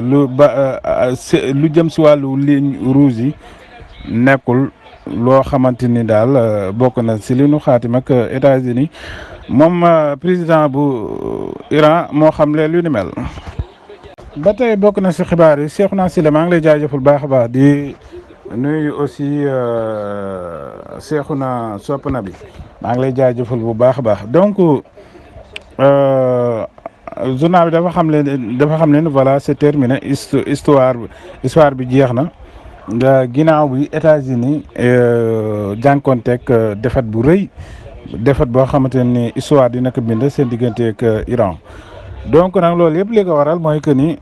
lu jëm si wàllu ligne rouge yi nekkul loo xamante ni daal bokk na si li ñu xaatim ak États-Unis moom président bu Iran moo xam le lu ni mel. ba tey bokk na si xibaar yi Cheikhouna Sylla maa ngi lay jaajëfal baax a baax di nuyu aussi Cheikhouna Sopna bi maa ngi lay jaajëfal bu baax a baax donc journal bi dafa xam ne voilà c'est terminé histoire bi jeex na nga ginnaaw bi États-Unis jànkonteeg défaite bu rëy défaite boo xamante ni histoire dina ko bind seen diggante ak Iran donc nag loolu yëpp li ko waral mooy que ni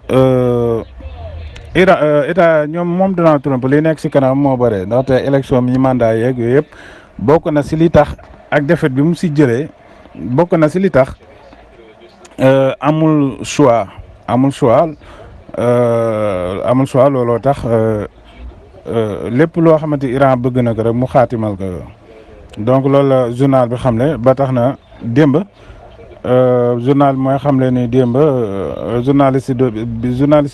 état ñoom moom Donald Trump li nekk si kanam moo bare ndaxte élection mi mandat yeeg yooyu yëpp bokk na si li tax ak défaite bi mu si jëlee bokk na si li tax amul choix amul choix looloo tax lépp loo xamante Iran bëgg na ko rek mu xaatimal ko donc loolu la journal bi xamle ba tax na démb journal bi mooy xamle ni démb journaliste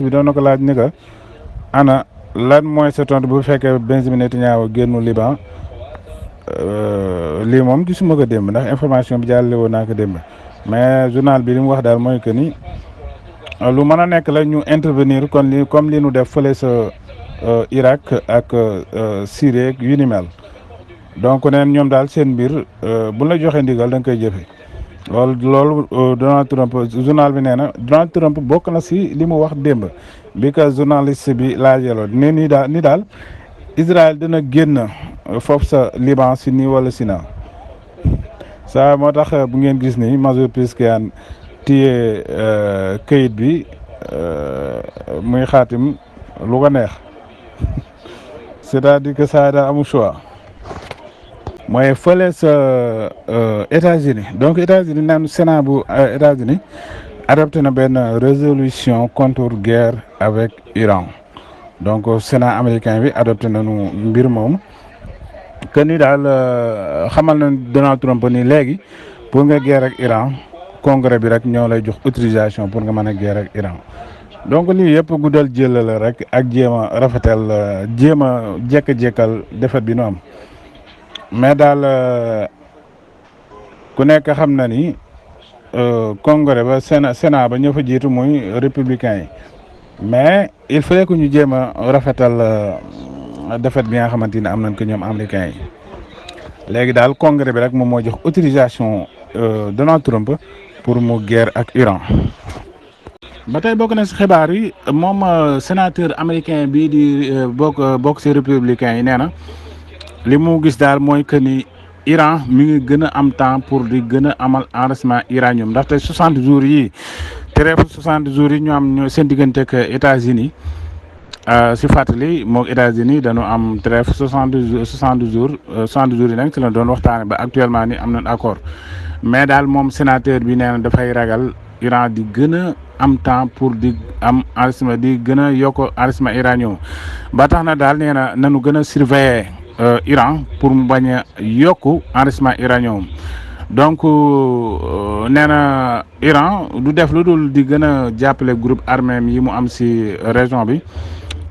bi doon na ko laaj ni que ana lan mooy sa tontu bu fekkee Benjamin Netanyahu génnu Liban lii moom gisuma ko démb ndax information bi jàllale woon naa ko démb mais journal bi li mu wax daal mooy que ni lu mën a nekk la ñu intervenir kon comme li nu def fële sa Irak ak Syrie ak yu ni mel donc neen ñoom daal seen mbir bu la joxee ndigal da nga koy jëfe loolu Donald Trump journal bi nee na Donald Trump bokk na si li mu wax démb bi que journaliste bi laajeeloo ne ni daal Israël dina génn foofu sa Liban si nii wala si naa ça moo tax bu ngeen gis ni Major Pezeshkian téye këyit bi muy xaatim lu ko neex c'est-à-dire que ça daa amul choix mooy fële sa États-Unis donc États-Unis naan Sénat bu États-Unis adopté na benn résolution contre guerre avec Iran donc Sénat américain bi adopté nañu mbir moom que ni daal xamal na Donald Trump ni léegi pour nga guerre ak Iran congrès bi rek ñoo lay jox autorisation pour nga mën a guerre ak Iran donc lii yëpp guddal jël la rek ak jéem a rafetal jéem a jékk-jékkal defet bi nu am mais daal ku nekk xam na ni congrès ba Sénat ba ñoo fa jiitu muy républicain yi mais il fallait que ñu jéem a rafetal defet bi nga xamante ni am nañ ko ñoom américains yi léegi daal congrès bi rek moom moo jox autorisation Donald Trump pour mu guerre ak Iran. ba tey bokk na si xibaar yi moom sénateur américain bii di bokk si républicain yi nee na li mu gis daal mooy que ni Iran mi ngi gën a am temps pour di gën a amal enrichissement uranium ndaxte 60 jours yi trêve 60 jours yi ñu am ñoo seen diggante ak États-Unis si fàttali moog États-Unis dañoo am trêve 60 jours yi nag ci la doon waxtaane ba actuellement ni am nañ accord mais daal moom sénateur bi nee na dafay ragal Iran di gën a am temps pour di am enrichissement di gën a yokk enrichissement uranium ba tax na daal nee na nañu gën a surveiller Iran pour mu bañ a yokk enrichissement uranium donc nee na Iran du def lu dul di gën a jàppale groupe armé yi mu am si région bi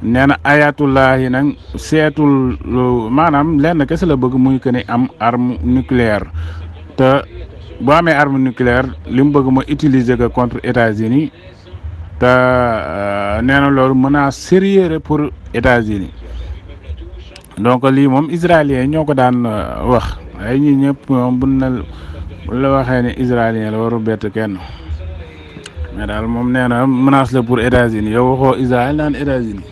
nee na ayatullah yi nag seetul maanaam lenn kese la bëgg muy que ni am arme nucléaire te boo amee arme nucléaire li mu bëgg mooy utiliser ko contre États-Unis te nee na loolu menace sérieuse pour États-Unis donc lii moom israélien ñoo ko daan wax ay ñi ñëpp moom bu la waxee ne israélien la waru bett kenn mais daal moom nee na menace la pour États-Unis yow waxoo Israël naan États-Unis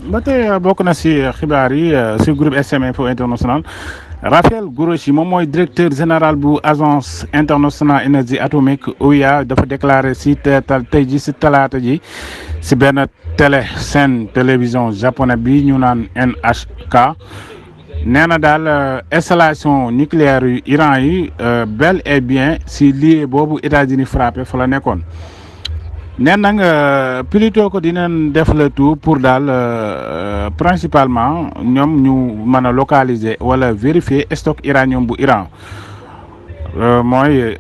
ba tey bokk na si xibaar yi si groupe SM Info International Rafael Grossi moom mooy directeur général bu agence internationale énergie atomique OIA dafa déclaré si tey ji si talaata ji si benn chaîne télévision japonais bi ñu naan NHK nee na daal installation nucléaire yu Iran yi bel et bien si lieu boobu États-Unis frappé fa la nekkoon nee na nga plutôt que dinañ def le tout pour daal principalement ñoom ñu mën a localiser wala vérifier stock uranium bu Iran mooy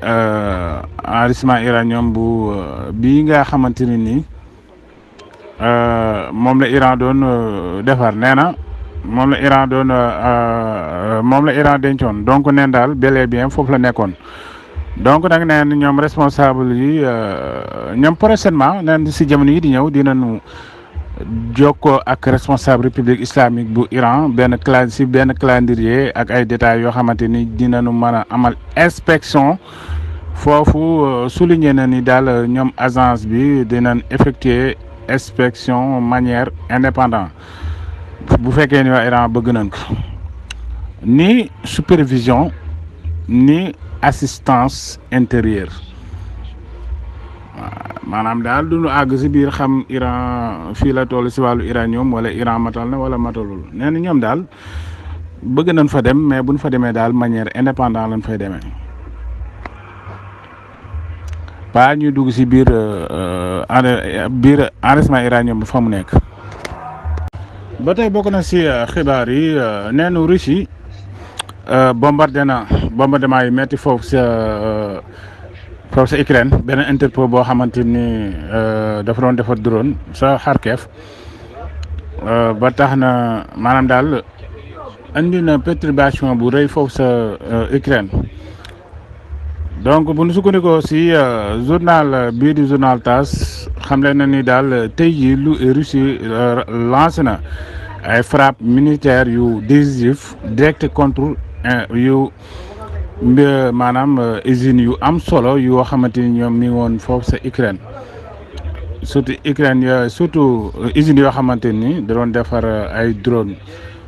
enrichissement uranium bu bii nga xamante ne nii moom la Iran doon defar nee na moom la Iran dencoon donc neen daal bel et bien foofu la nekkoon. donc nag nee na ñoom responsable yi ñoom prochainement neen si jamono yi di ñëw dinañu jokkoo ak responsable république islamique bu Iran benn calendrier ak ay détails yoo xamante ni dinañu mën a amal inspection foofu souligné na ni daal ñoom agence bi dinañ effectuer inspection manière indépendante bu fekkee ni waa Iran bëgg nañ ko ni supervision ni assistance intérieure maanaam daal du ñu àgg si biir xam Iran fii la toll si wàllu uranium wala Iran matal na wala matalul nee na ñoom daal bëgg nañ fa dem mais buñ fa demee daal manière indépendante lañ fay demee pas ñuy dugg si biir enregistrement uranium bi fa mu nekk. ba tey bokk na si xibaar yi neenu Russie bombardement yi metti foofu sa Ukraine benn Interpol boo xamante ni dafa doon defar drone sa Kharkiv ba tax na maanaam daal andi na perturbation bu rëy foofu sa Ukraine. donc bu ñu sukkandikoo si journal bii di journal TASS xamle na ni daal tey jii lu Russie lancé na ay frappe militaire yu décisif direct contre yu maanaam usines yu am solo yoo xamante ni ñoom mi ngi woon foofu sa Ukraine surtout usines yoo xamante ni da doon defar ay drone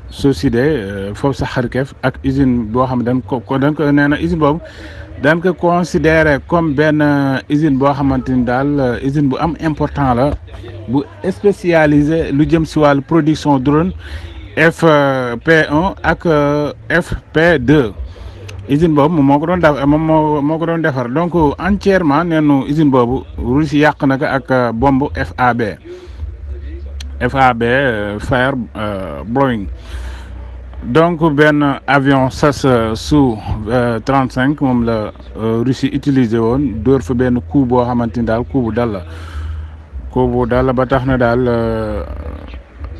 suicidé foofu sa Kharkiv ak usine boo xam ne dañ ko nee na usine boobu dañ ko considéré comme benn usine boo xamante ni daal usine bu am important la bu spécialisé lu jëm si wàllu production drone FP1 ak FP2 usine boobu moom moo ko doon def moo ko doon defar donc entièrement neenu usine boobu Russie yàq na ko ak bombe FAB fire blowing. donc benn avion SAS Su-35 moom la Russie utilisé woon dóor fa benn coup boo xamante ni daal coup bu dal la ba tax na daal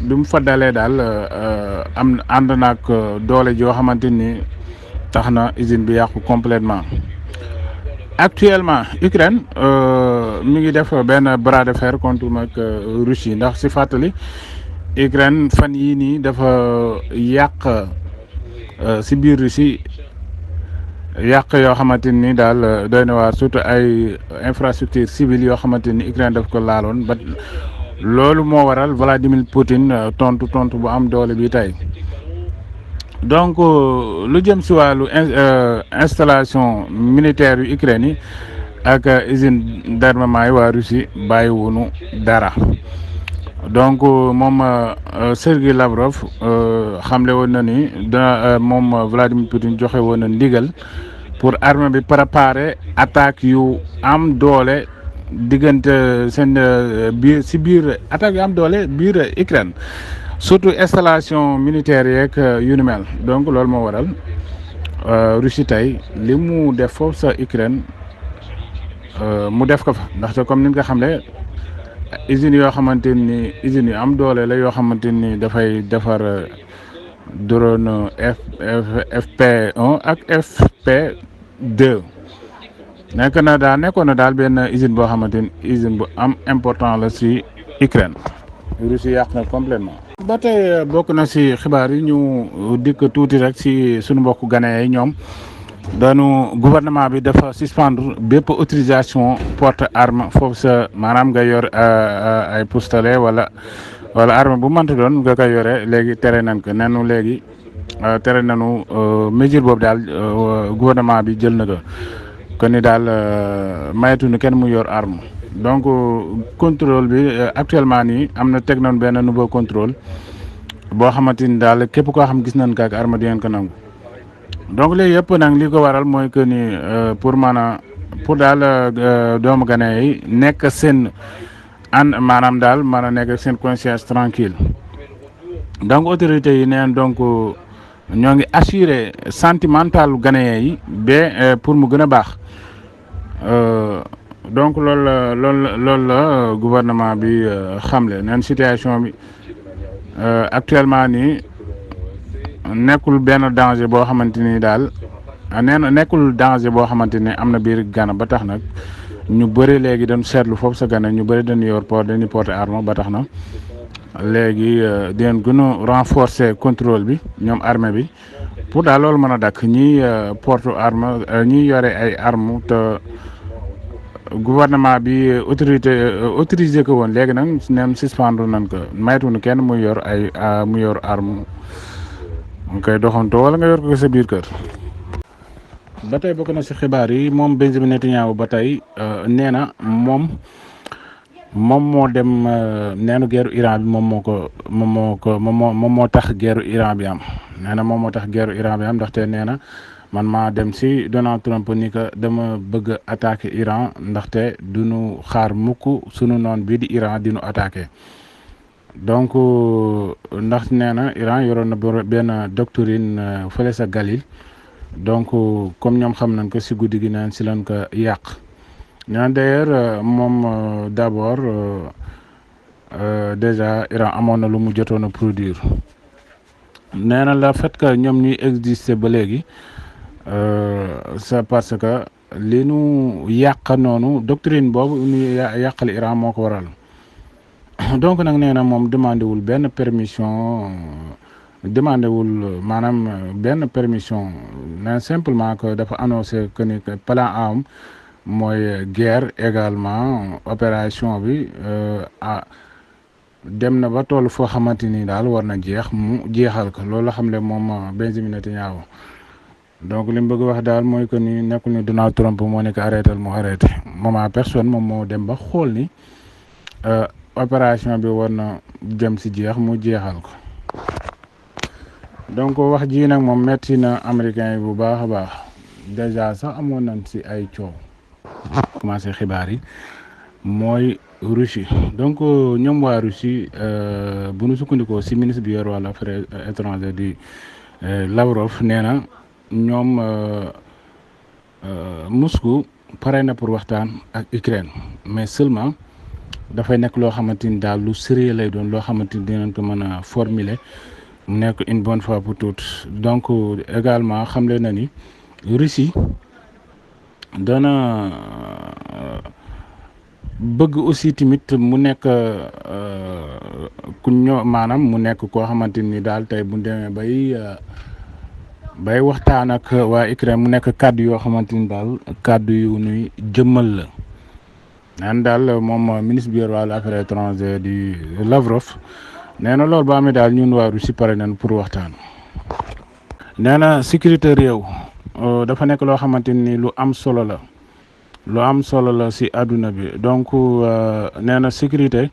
bi mu fa dalee daal ànd naag doole joo xamante ni tax na usine bi yàqu complètement. actuellement Ukraine mi ngi def benn bras de fer contre mag Russie ndax si fàttali Ukraine fan yii nii dafa yàq si biir Russie yàq yoo xamante ni daal doy na waar surtout ay infrastructure civile yoo xamante ni Ukraine daf ko laaloon ba loolu moo waral Vladimir Poutine tontu bu am doole bi tey. donc lu jëm si wàllu installation militaire yu Ukraine yi ak usine d'armement yi waa Russie bàyyiwunu dara. donc moom Sergei Lavrov xamle woon na ni moom Vladimir Poutine joxe woon na ndigal pour armée bi préparer attaque yu am doole diggante seen biir attaque yu am doole biir Ukraine surtout installation militaire yeeg yu ni mel donc loolu moo waral Russie tey li mu def foofu sa Ukraine mu def ko fa ndaxte comme ni nga xam ne usines yoo xamante ni usines yu am doole la yoo xamante ni dafay defar drone FP1 ak FP2 nekkoon na daal benn usine boo xamante ni usine bu am important la si Ukraine. Russie yàq na complètement. ba tey bokk na si xibaar yi ñu dikk tuuti rek si suñu mbokku Ghanéens yi ñoom dañu gouvernement bi dafa suspendre bépp autorisation porte arme foofu sa maanaam nga yor ay pistolet wala arme bu mënta doon nga koy yore léegi tere nañ ko nenu léegi tere nañu mesure boobu daal gouvernement bi jël na ko kon ni daal mayatuñu kenn mu yor arme. donc contrôle bi actuellement nii am na teg nañ benn nouveau contrôle boo xamante ni daal képp koo xam gis nañ ko ak arme di ngeen ko nangu donc léegi yëpp nag li ko waral mooy que ni pour daal doomu Ghanéens yi nekk seen maanaam daal mën a nekk seen conscience tranquille donc autorités yi neen donc ñoo ngi assurer sentimental Ghanéens yi ba pour mu gën a baax. donc loolu la gouvernement bi xamle neen situation bi actuellement nii nekkul benn danger boo xamante ni daal nekkul danger boo xamante ni am na biir Ghana ba tax nag ñu bëri léegi dañu seetlu foofu sa Ghana ñu bëri dañuy porter arme ba tax na léegi dinañ gën a renforcer contrôle bi ñoom armée bi pour daal loolu mën a dakk ñi porte arme ñi yore ay arme te gouvernement bi autorisé ko woon léegi nag neen suspendre nañ ko maytuñu kenn muy yor arme nga koy doxantoo wala nga yor ko sa biir kër. ba tey bokk na si xibaar yi moom Benjamin Netanyahu ba tey nee na moom moo dem neenu guerre Iran bi moom moo tax guerre Iran bi am nee na moom moo tax guerre Iran bi am ndaxte nee na man maa dem si Donald Trump ni que dama bëgg a attaquer Iran ndaxte duñu xaar mukk sunu noon bii di Iran di nu attaquer donc ndax nee na Iran yoroon na benn doctrine fële sa Galil donc comme ñoom xam nañ ko si guddi gi naan si lañ ko yàq ñaan d'ailleurs moom d'abord déjà Iran amoon na lu mu jotoon a produire nee na la fait que ñoom ñuy exister ba léegi c'est parce que li nu yàq noonu doctrine boobu ñu yàqal Iran moo ko waral donc nag nee na moom demandé wul benn permission demandé wul maanaam benn permission mais simplement que dafa annoncé que ni plan am mooy guerre également opération bi dem na ba toll foo xamante ni daal war na jeex mu jeexal ko loolu la xam ne moom Benjamin Netanyahu donc li mu bëgg wax daal mooy que ni nekkul ni Donald Trump moo nekk arrêté mu arrêté moment personne moom moo dem ba xool ni opération bi war na jëm si jeex mu jeexal ko donc wax ji nag moom metti na américain yi bu baax a baax déjà sax amoon nañ si ay coow commencé xibaar yi mooy Russie donc ñoom waa Russie bu nu sukkandikoo si ministre bi yor wàllu affaires étrangères di Lavrov nee na ñoom Moscou pare na pour waxtaan ak Ukraine mais seulement dafay nekk loo xamante ni daal lu sérieux lay doon loo xamante ni dinañ ko mën a formuler mu nekk une bonne fois pour toutes donc également xamle na ni Russie dana bëgg aussi tamit mu nekk ku ñoo maanaam mu nekk koo xamante ni daal tey bu demee bay waxtaan ak waa Ukraine mu nekk kàddu yoo xamante ni daal kàddu yu nuy jëmmal la naan daal moom ministre bi yor wàllu affaires étrangères di Lavrov nee na loolu ba amee daal ñun waa Russie pare nañ pour waxtaan. nee na sécurité réew dafa nekk loo xamante ni lu am solo la. lu am solo la si àdduna bi donc nee na sécurité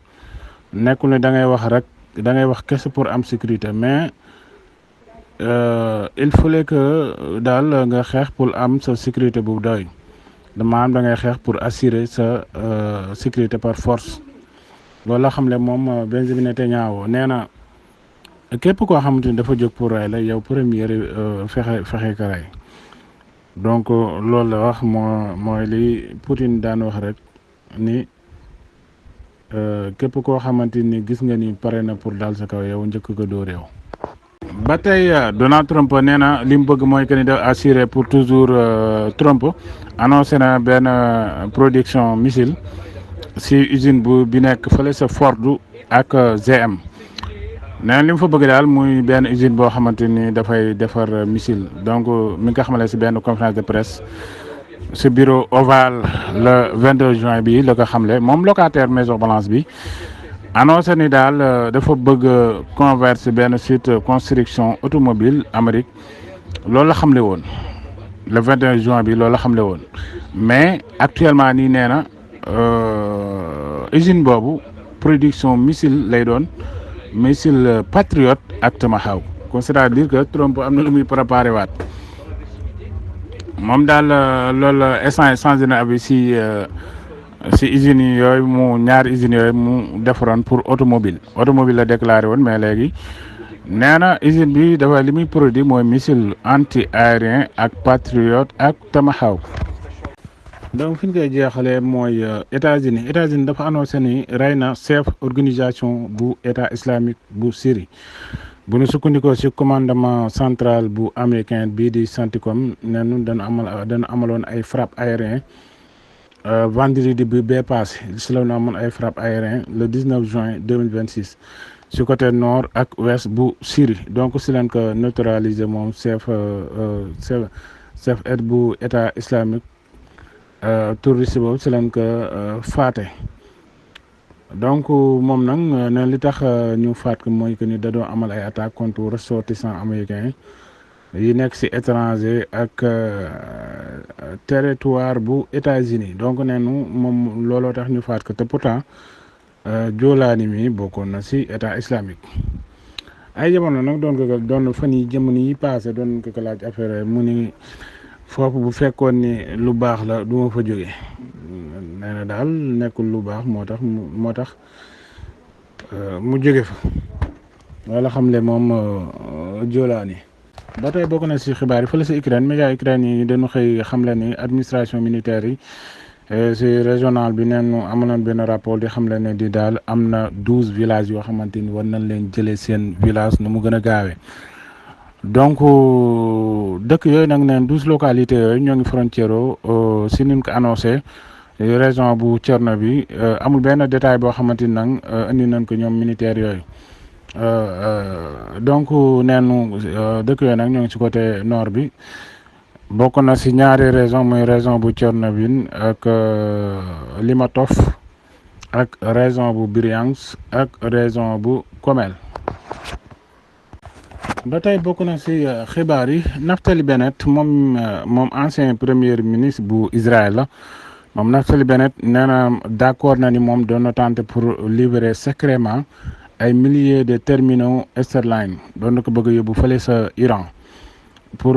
nekkul ne da ngay wax rek da ngay wax kese pour am sécurité mais il fallait que daal nga xeex pour am sa sécurité bu doy maanaam da ngay xeex pour assurer sa sécurité par force loolu la xam ne moom Benjamin Netanyahu nee na képp koo xamante ni dafa jóg pour rey la yow première fexe ka rey donc loolu la wax mooy li Poutine daan wax rek ni képp koo xamante ni gis nga ni pare na pour dal sa kaw yow njëkk ko doo réew. ba tey Donald Trump nee na li mu bëgg mooy que ni da assurer pour toujours Trump annoncé na benn production missile si usine bi nekk fële sa Ford ak GM. nee na li mu fa bëgg daal muy benn usine boo xamante ni dafay defar missile donc mi ngi ko xamale si benn conférence de presse si bureau Oval le 22 juin bi la ko xamle moom locataire Maison Blanche bi annoncé ni daal dafa bëgg convertir benn site construction automobile Amérique loolu la xamle woon le 21 juin bi loolu la xamle woon mais actuellement nii nee na usine boobu production missile lay doon. missile Patriot ak Tomahawk kon c'est-à-dire que Trump am na lu muy préparé waat moom daal loolu essence changé na abi si usines yi yooyu mu ñaari usines yooyu mu defaroon pour automobile la déclaré woon mais léegi nee na usine bi dafa li muy produit mooy missile anti aérien ak Patriot ak Tomahawk donc fi ñu koy jeexalee mooy États-Unis dafa annoncé ni rey na chef organisation bu état islamique bu Syrie bu ñu sukkandikoo si commandement central bu américain bii di CENTCOM ne ñun dana amaloon ay frappe aérien vendredi bi bee passé si la ñu amoon ay frappe aérien le 19 juin 2026 si côté nord ak ouest bu Syrie donc si leen ko neutraliser moom chef aide bu état islamique touriste boobu si leen ko faate donc moom nag ne li tax ñu faat ko mooy que ni da doon amal ay attaques contre ressortissants américains yi nekk si étranger ak territoire bu États-Unis donc neenu moom looloo tax ñu faat ko te pourtant Jolani mi bokkoon na si état islamique ay jamono nag doon fan yi jamono yi passé doon ko laaj affaire mu ni foofu bu fekkoon ni lu baax la du ma fa jóge nee na daal nekkul lu baax moo tax mu jóge fa wala xam le moom Jolaani ba tey bokk na si xibaar yi fële si Ukraine média Ukraine yi dañu xëy xam le ni administration militaire yi si régional bi neenu amoon benn rapport di xam le ne di daal am na 12 villages yoo xamante ni war nañ leen jëlee seen village nu mu gën a gaawee donc dëkk yooyu nag neen 12 localités yooyu ñoo ngi frontière si niñ ko annoncé région bu Tcherno bi amul benn détail boo xamante ni nag indi nañ ko ñoom militaires yooyu donc neenu dëkk yooyu nag ñoo ngi si côté nord bi bokk na si ñaari région muy région bu Tchernobyl ak Limatov ak région bu Bryansk ak région bu Gomel. ba tey bokk na si xibaar yi Naftali Bennett moom ancien premier ministre bu Israël la moom Naftali Bennett nee na d'accord na ni moom doon na tenter pour livrer secrètement ay milliers de terminaux Starlink doon na ko bëgg a yóbbu fële sa Iran pour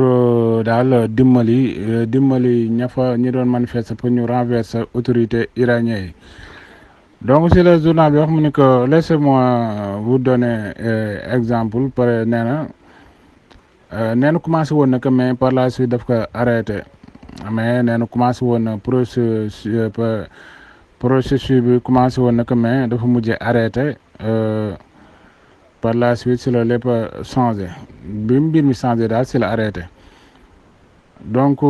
daal dimbali ñi doon manifester pour ñu renverser autorité iranien yi donc si le journal bi wax mu ni que laissez-moi vous donner exemple pare nee na commencé woon na que mais par la suite daf ko arrêté mais nee na commencé woon na processus bi commencé woon na que mais dafa mujjee arrêté par la suite si la lépp changé bi mbir mi changé daal si la arrêté donc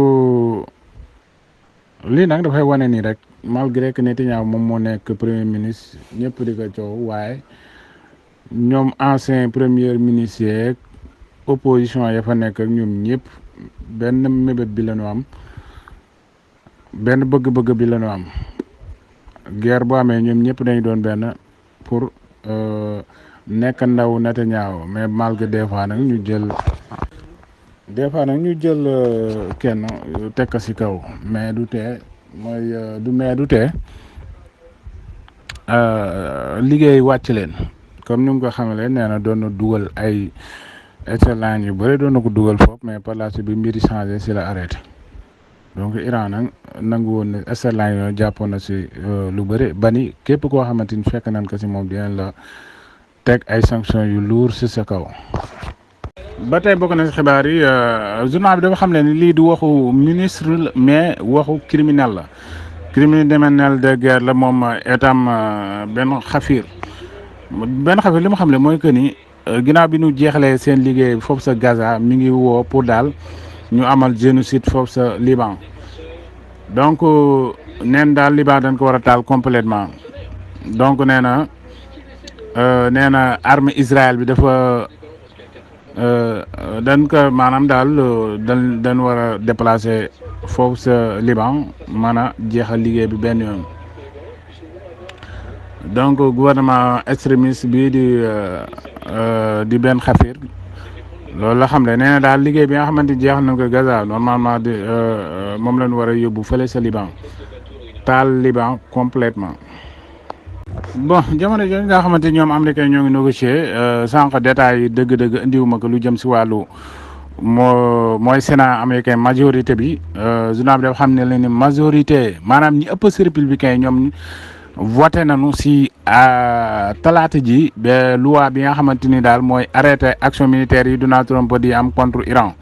lii nag dafay wane nii rek malgré que Netanyahu moom moo nekk premier ministre ñëpp di ko coow waaye ñoom ancien premier ministre yeeg opposition ya fa nekk ak ñoom ñëpp benn mébét bi la ñu am benn bëgg-bëgg bi la ñu am guerre bu amee ñoom ñëpp dañu doon benn pour nekk ndaw Netanyahu mais malgré des fois nag ñu jël kenn teg ko si kaw mais du tee du tee liggéey wàcc leen comme ni mu ko xamalee nee na doon na dugal ay Starlink yu bëri doon na ko dugal foofu mais par la suite bi mbiri changé si la arrêté donc Iran nag nangu woon ne Starlink yooyu jàppoon na si lu bëri bani képp koo xamante ni fekk nañ ko si moom dinañ la teg ay sanctions yu lourd si sa kaw. ba tey bokk na si xibaar yi journal bi dafa xam ne ni lii du waxu ministre mais waxu criminel la criminel de guerre la moom itam benn xafir li mu xam ne mooy que ni ginnaaw bi ñu jeexalee seen liggéey foofu sa Gaza mi ngi woo pour daal ñu amal génocide foofu sa Liban donc neen daal Liban dañ ko war a taal complètement donc nee na armée Israël bi dafa dañ ko maanaam daal dañ war a déplacer foofu sa Liban mën a jeexal liggéey bi benn yoon donc gouvernement extrémiste bii di benn xafir loolu la xam ne nee na daal liggéey bi nga xamante ni jeexal nañ ko Gaza normalement moom lañ war a yóbbu fële sa Liban taal Liban complètement bon jamono jooju nga xamante ñoom américain ñoo ngi négocier sànq détails yi dëgg-dëgg indiwuma ko lu jëm si wàllu mooy Sénat américain majorité bi journal bi dafa xam ne leen ni majorité maanaam ñi ëpp si républicain yi ñoom voté nañu si talaata ji ba loi bi nga xamante ni daal mooy arrêté action militaire yi Donald Trump di am contre Iran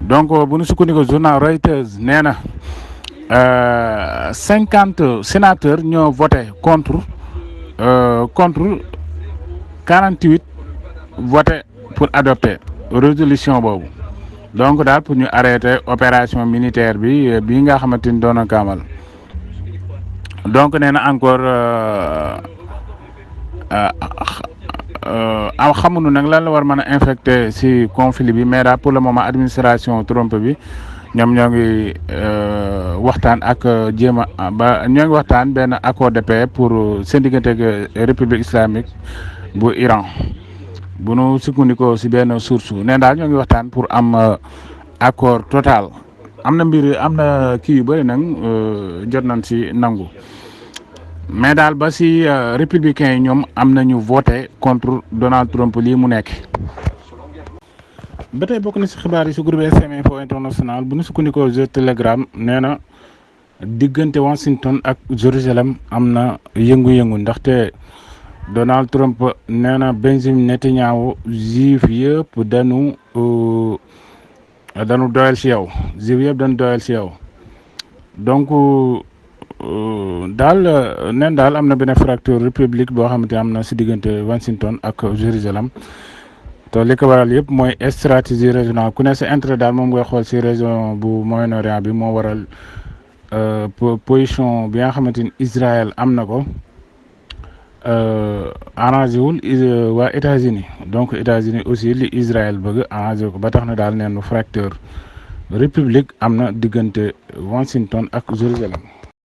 donc bu ñu sukkandiku journal Reuters nee na 50 sénateurs ñoo voté contre 48 voté pour adopter résolution boobu donc daal pour ñu arrêter opération militaire bi nga xamante ni doon na kaamal donc nee na encore xamuñu nag lan la war mën a infecté si conflit bi mais daal pour le moment administration Trump bi ñoom ñoo ngi waxtaan ak ñoo ngi waxtaan benn accord de paix pour seen diggante ak république islamique bu Iran bu nu sukkandikoo si benn source nee daal ñoo ngi waxtaan pour am accord total am na kii yu bëri nag jot nañ si nangu mais daal ba si républicains yi ñoom am nañu voté contre Donald Trump lii mu nekk. ba tey bokk na si xibaar yi si groupe SM Info International bu ñu sukkandikoo The Telegram nee na diggante Washington ak Jérusalem am na yëngu-yëngu ndaxte Donald Trump nee na Benjamin Netanyahu juif yëpp dañu doyal si yow juif yëpp dañu doyal si yow donc daal neen daal am na benn fracture république boo xamante am na si diggante Washington ak Jérusalem te li ko waral yëpp mooy stratégie régionale ku ne sa intérêt daal moom ngay xool si région bu Moyen-Orient bi moo waral position bi nga xamante ni Israël am na ko arrangé wul waa États-Unis donc États-Unis aussi li Israël bëgg arrangé ko ba tax na daal neen fracture république am na diggante Washington ak Jérusalem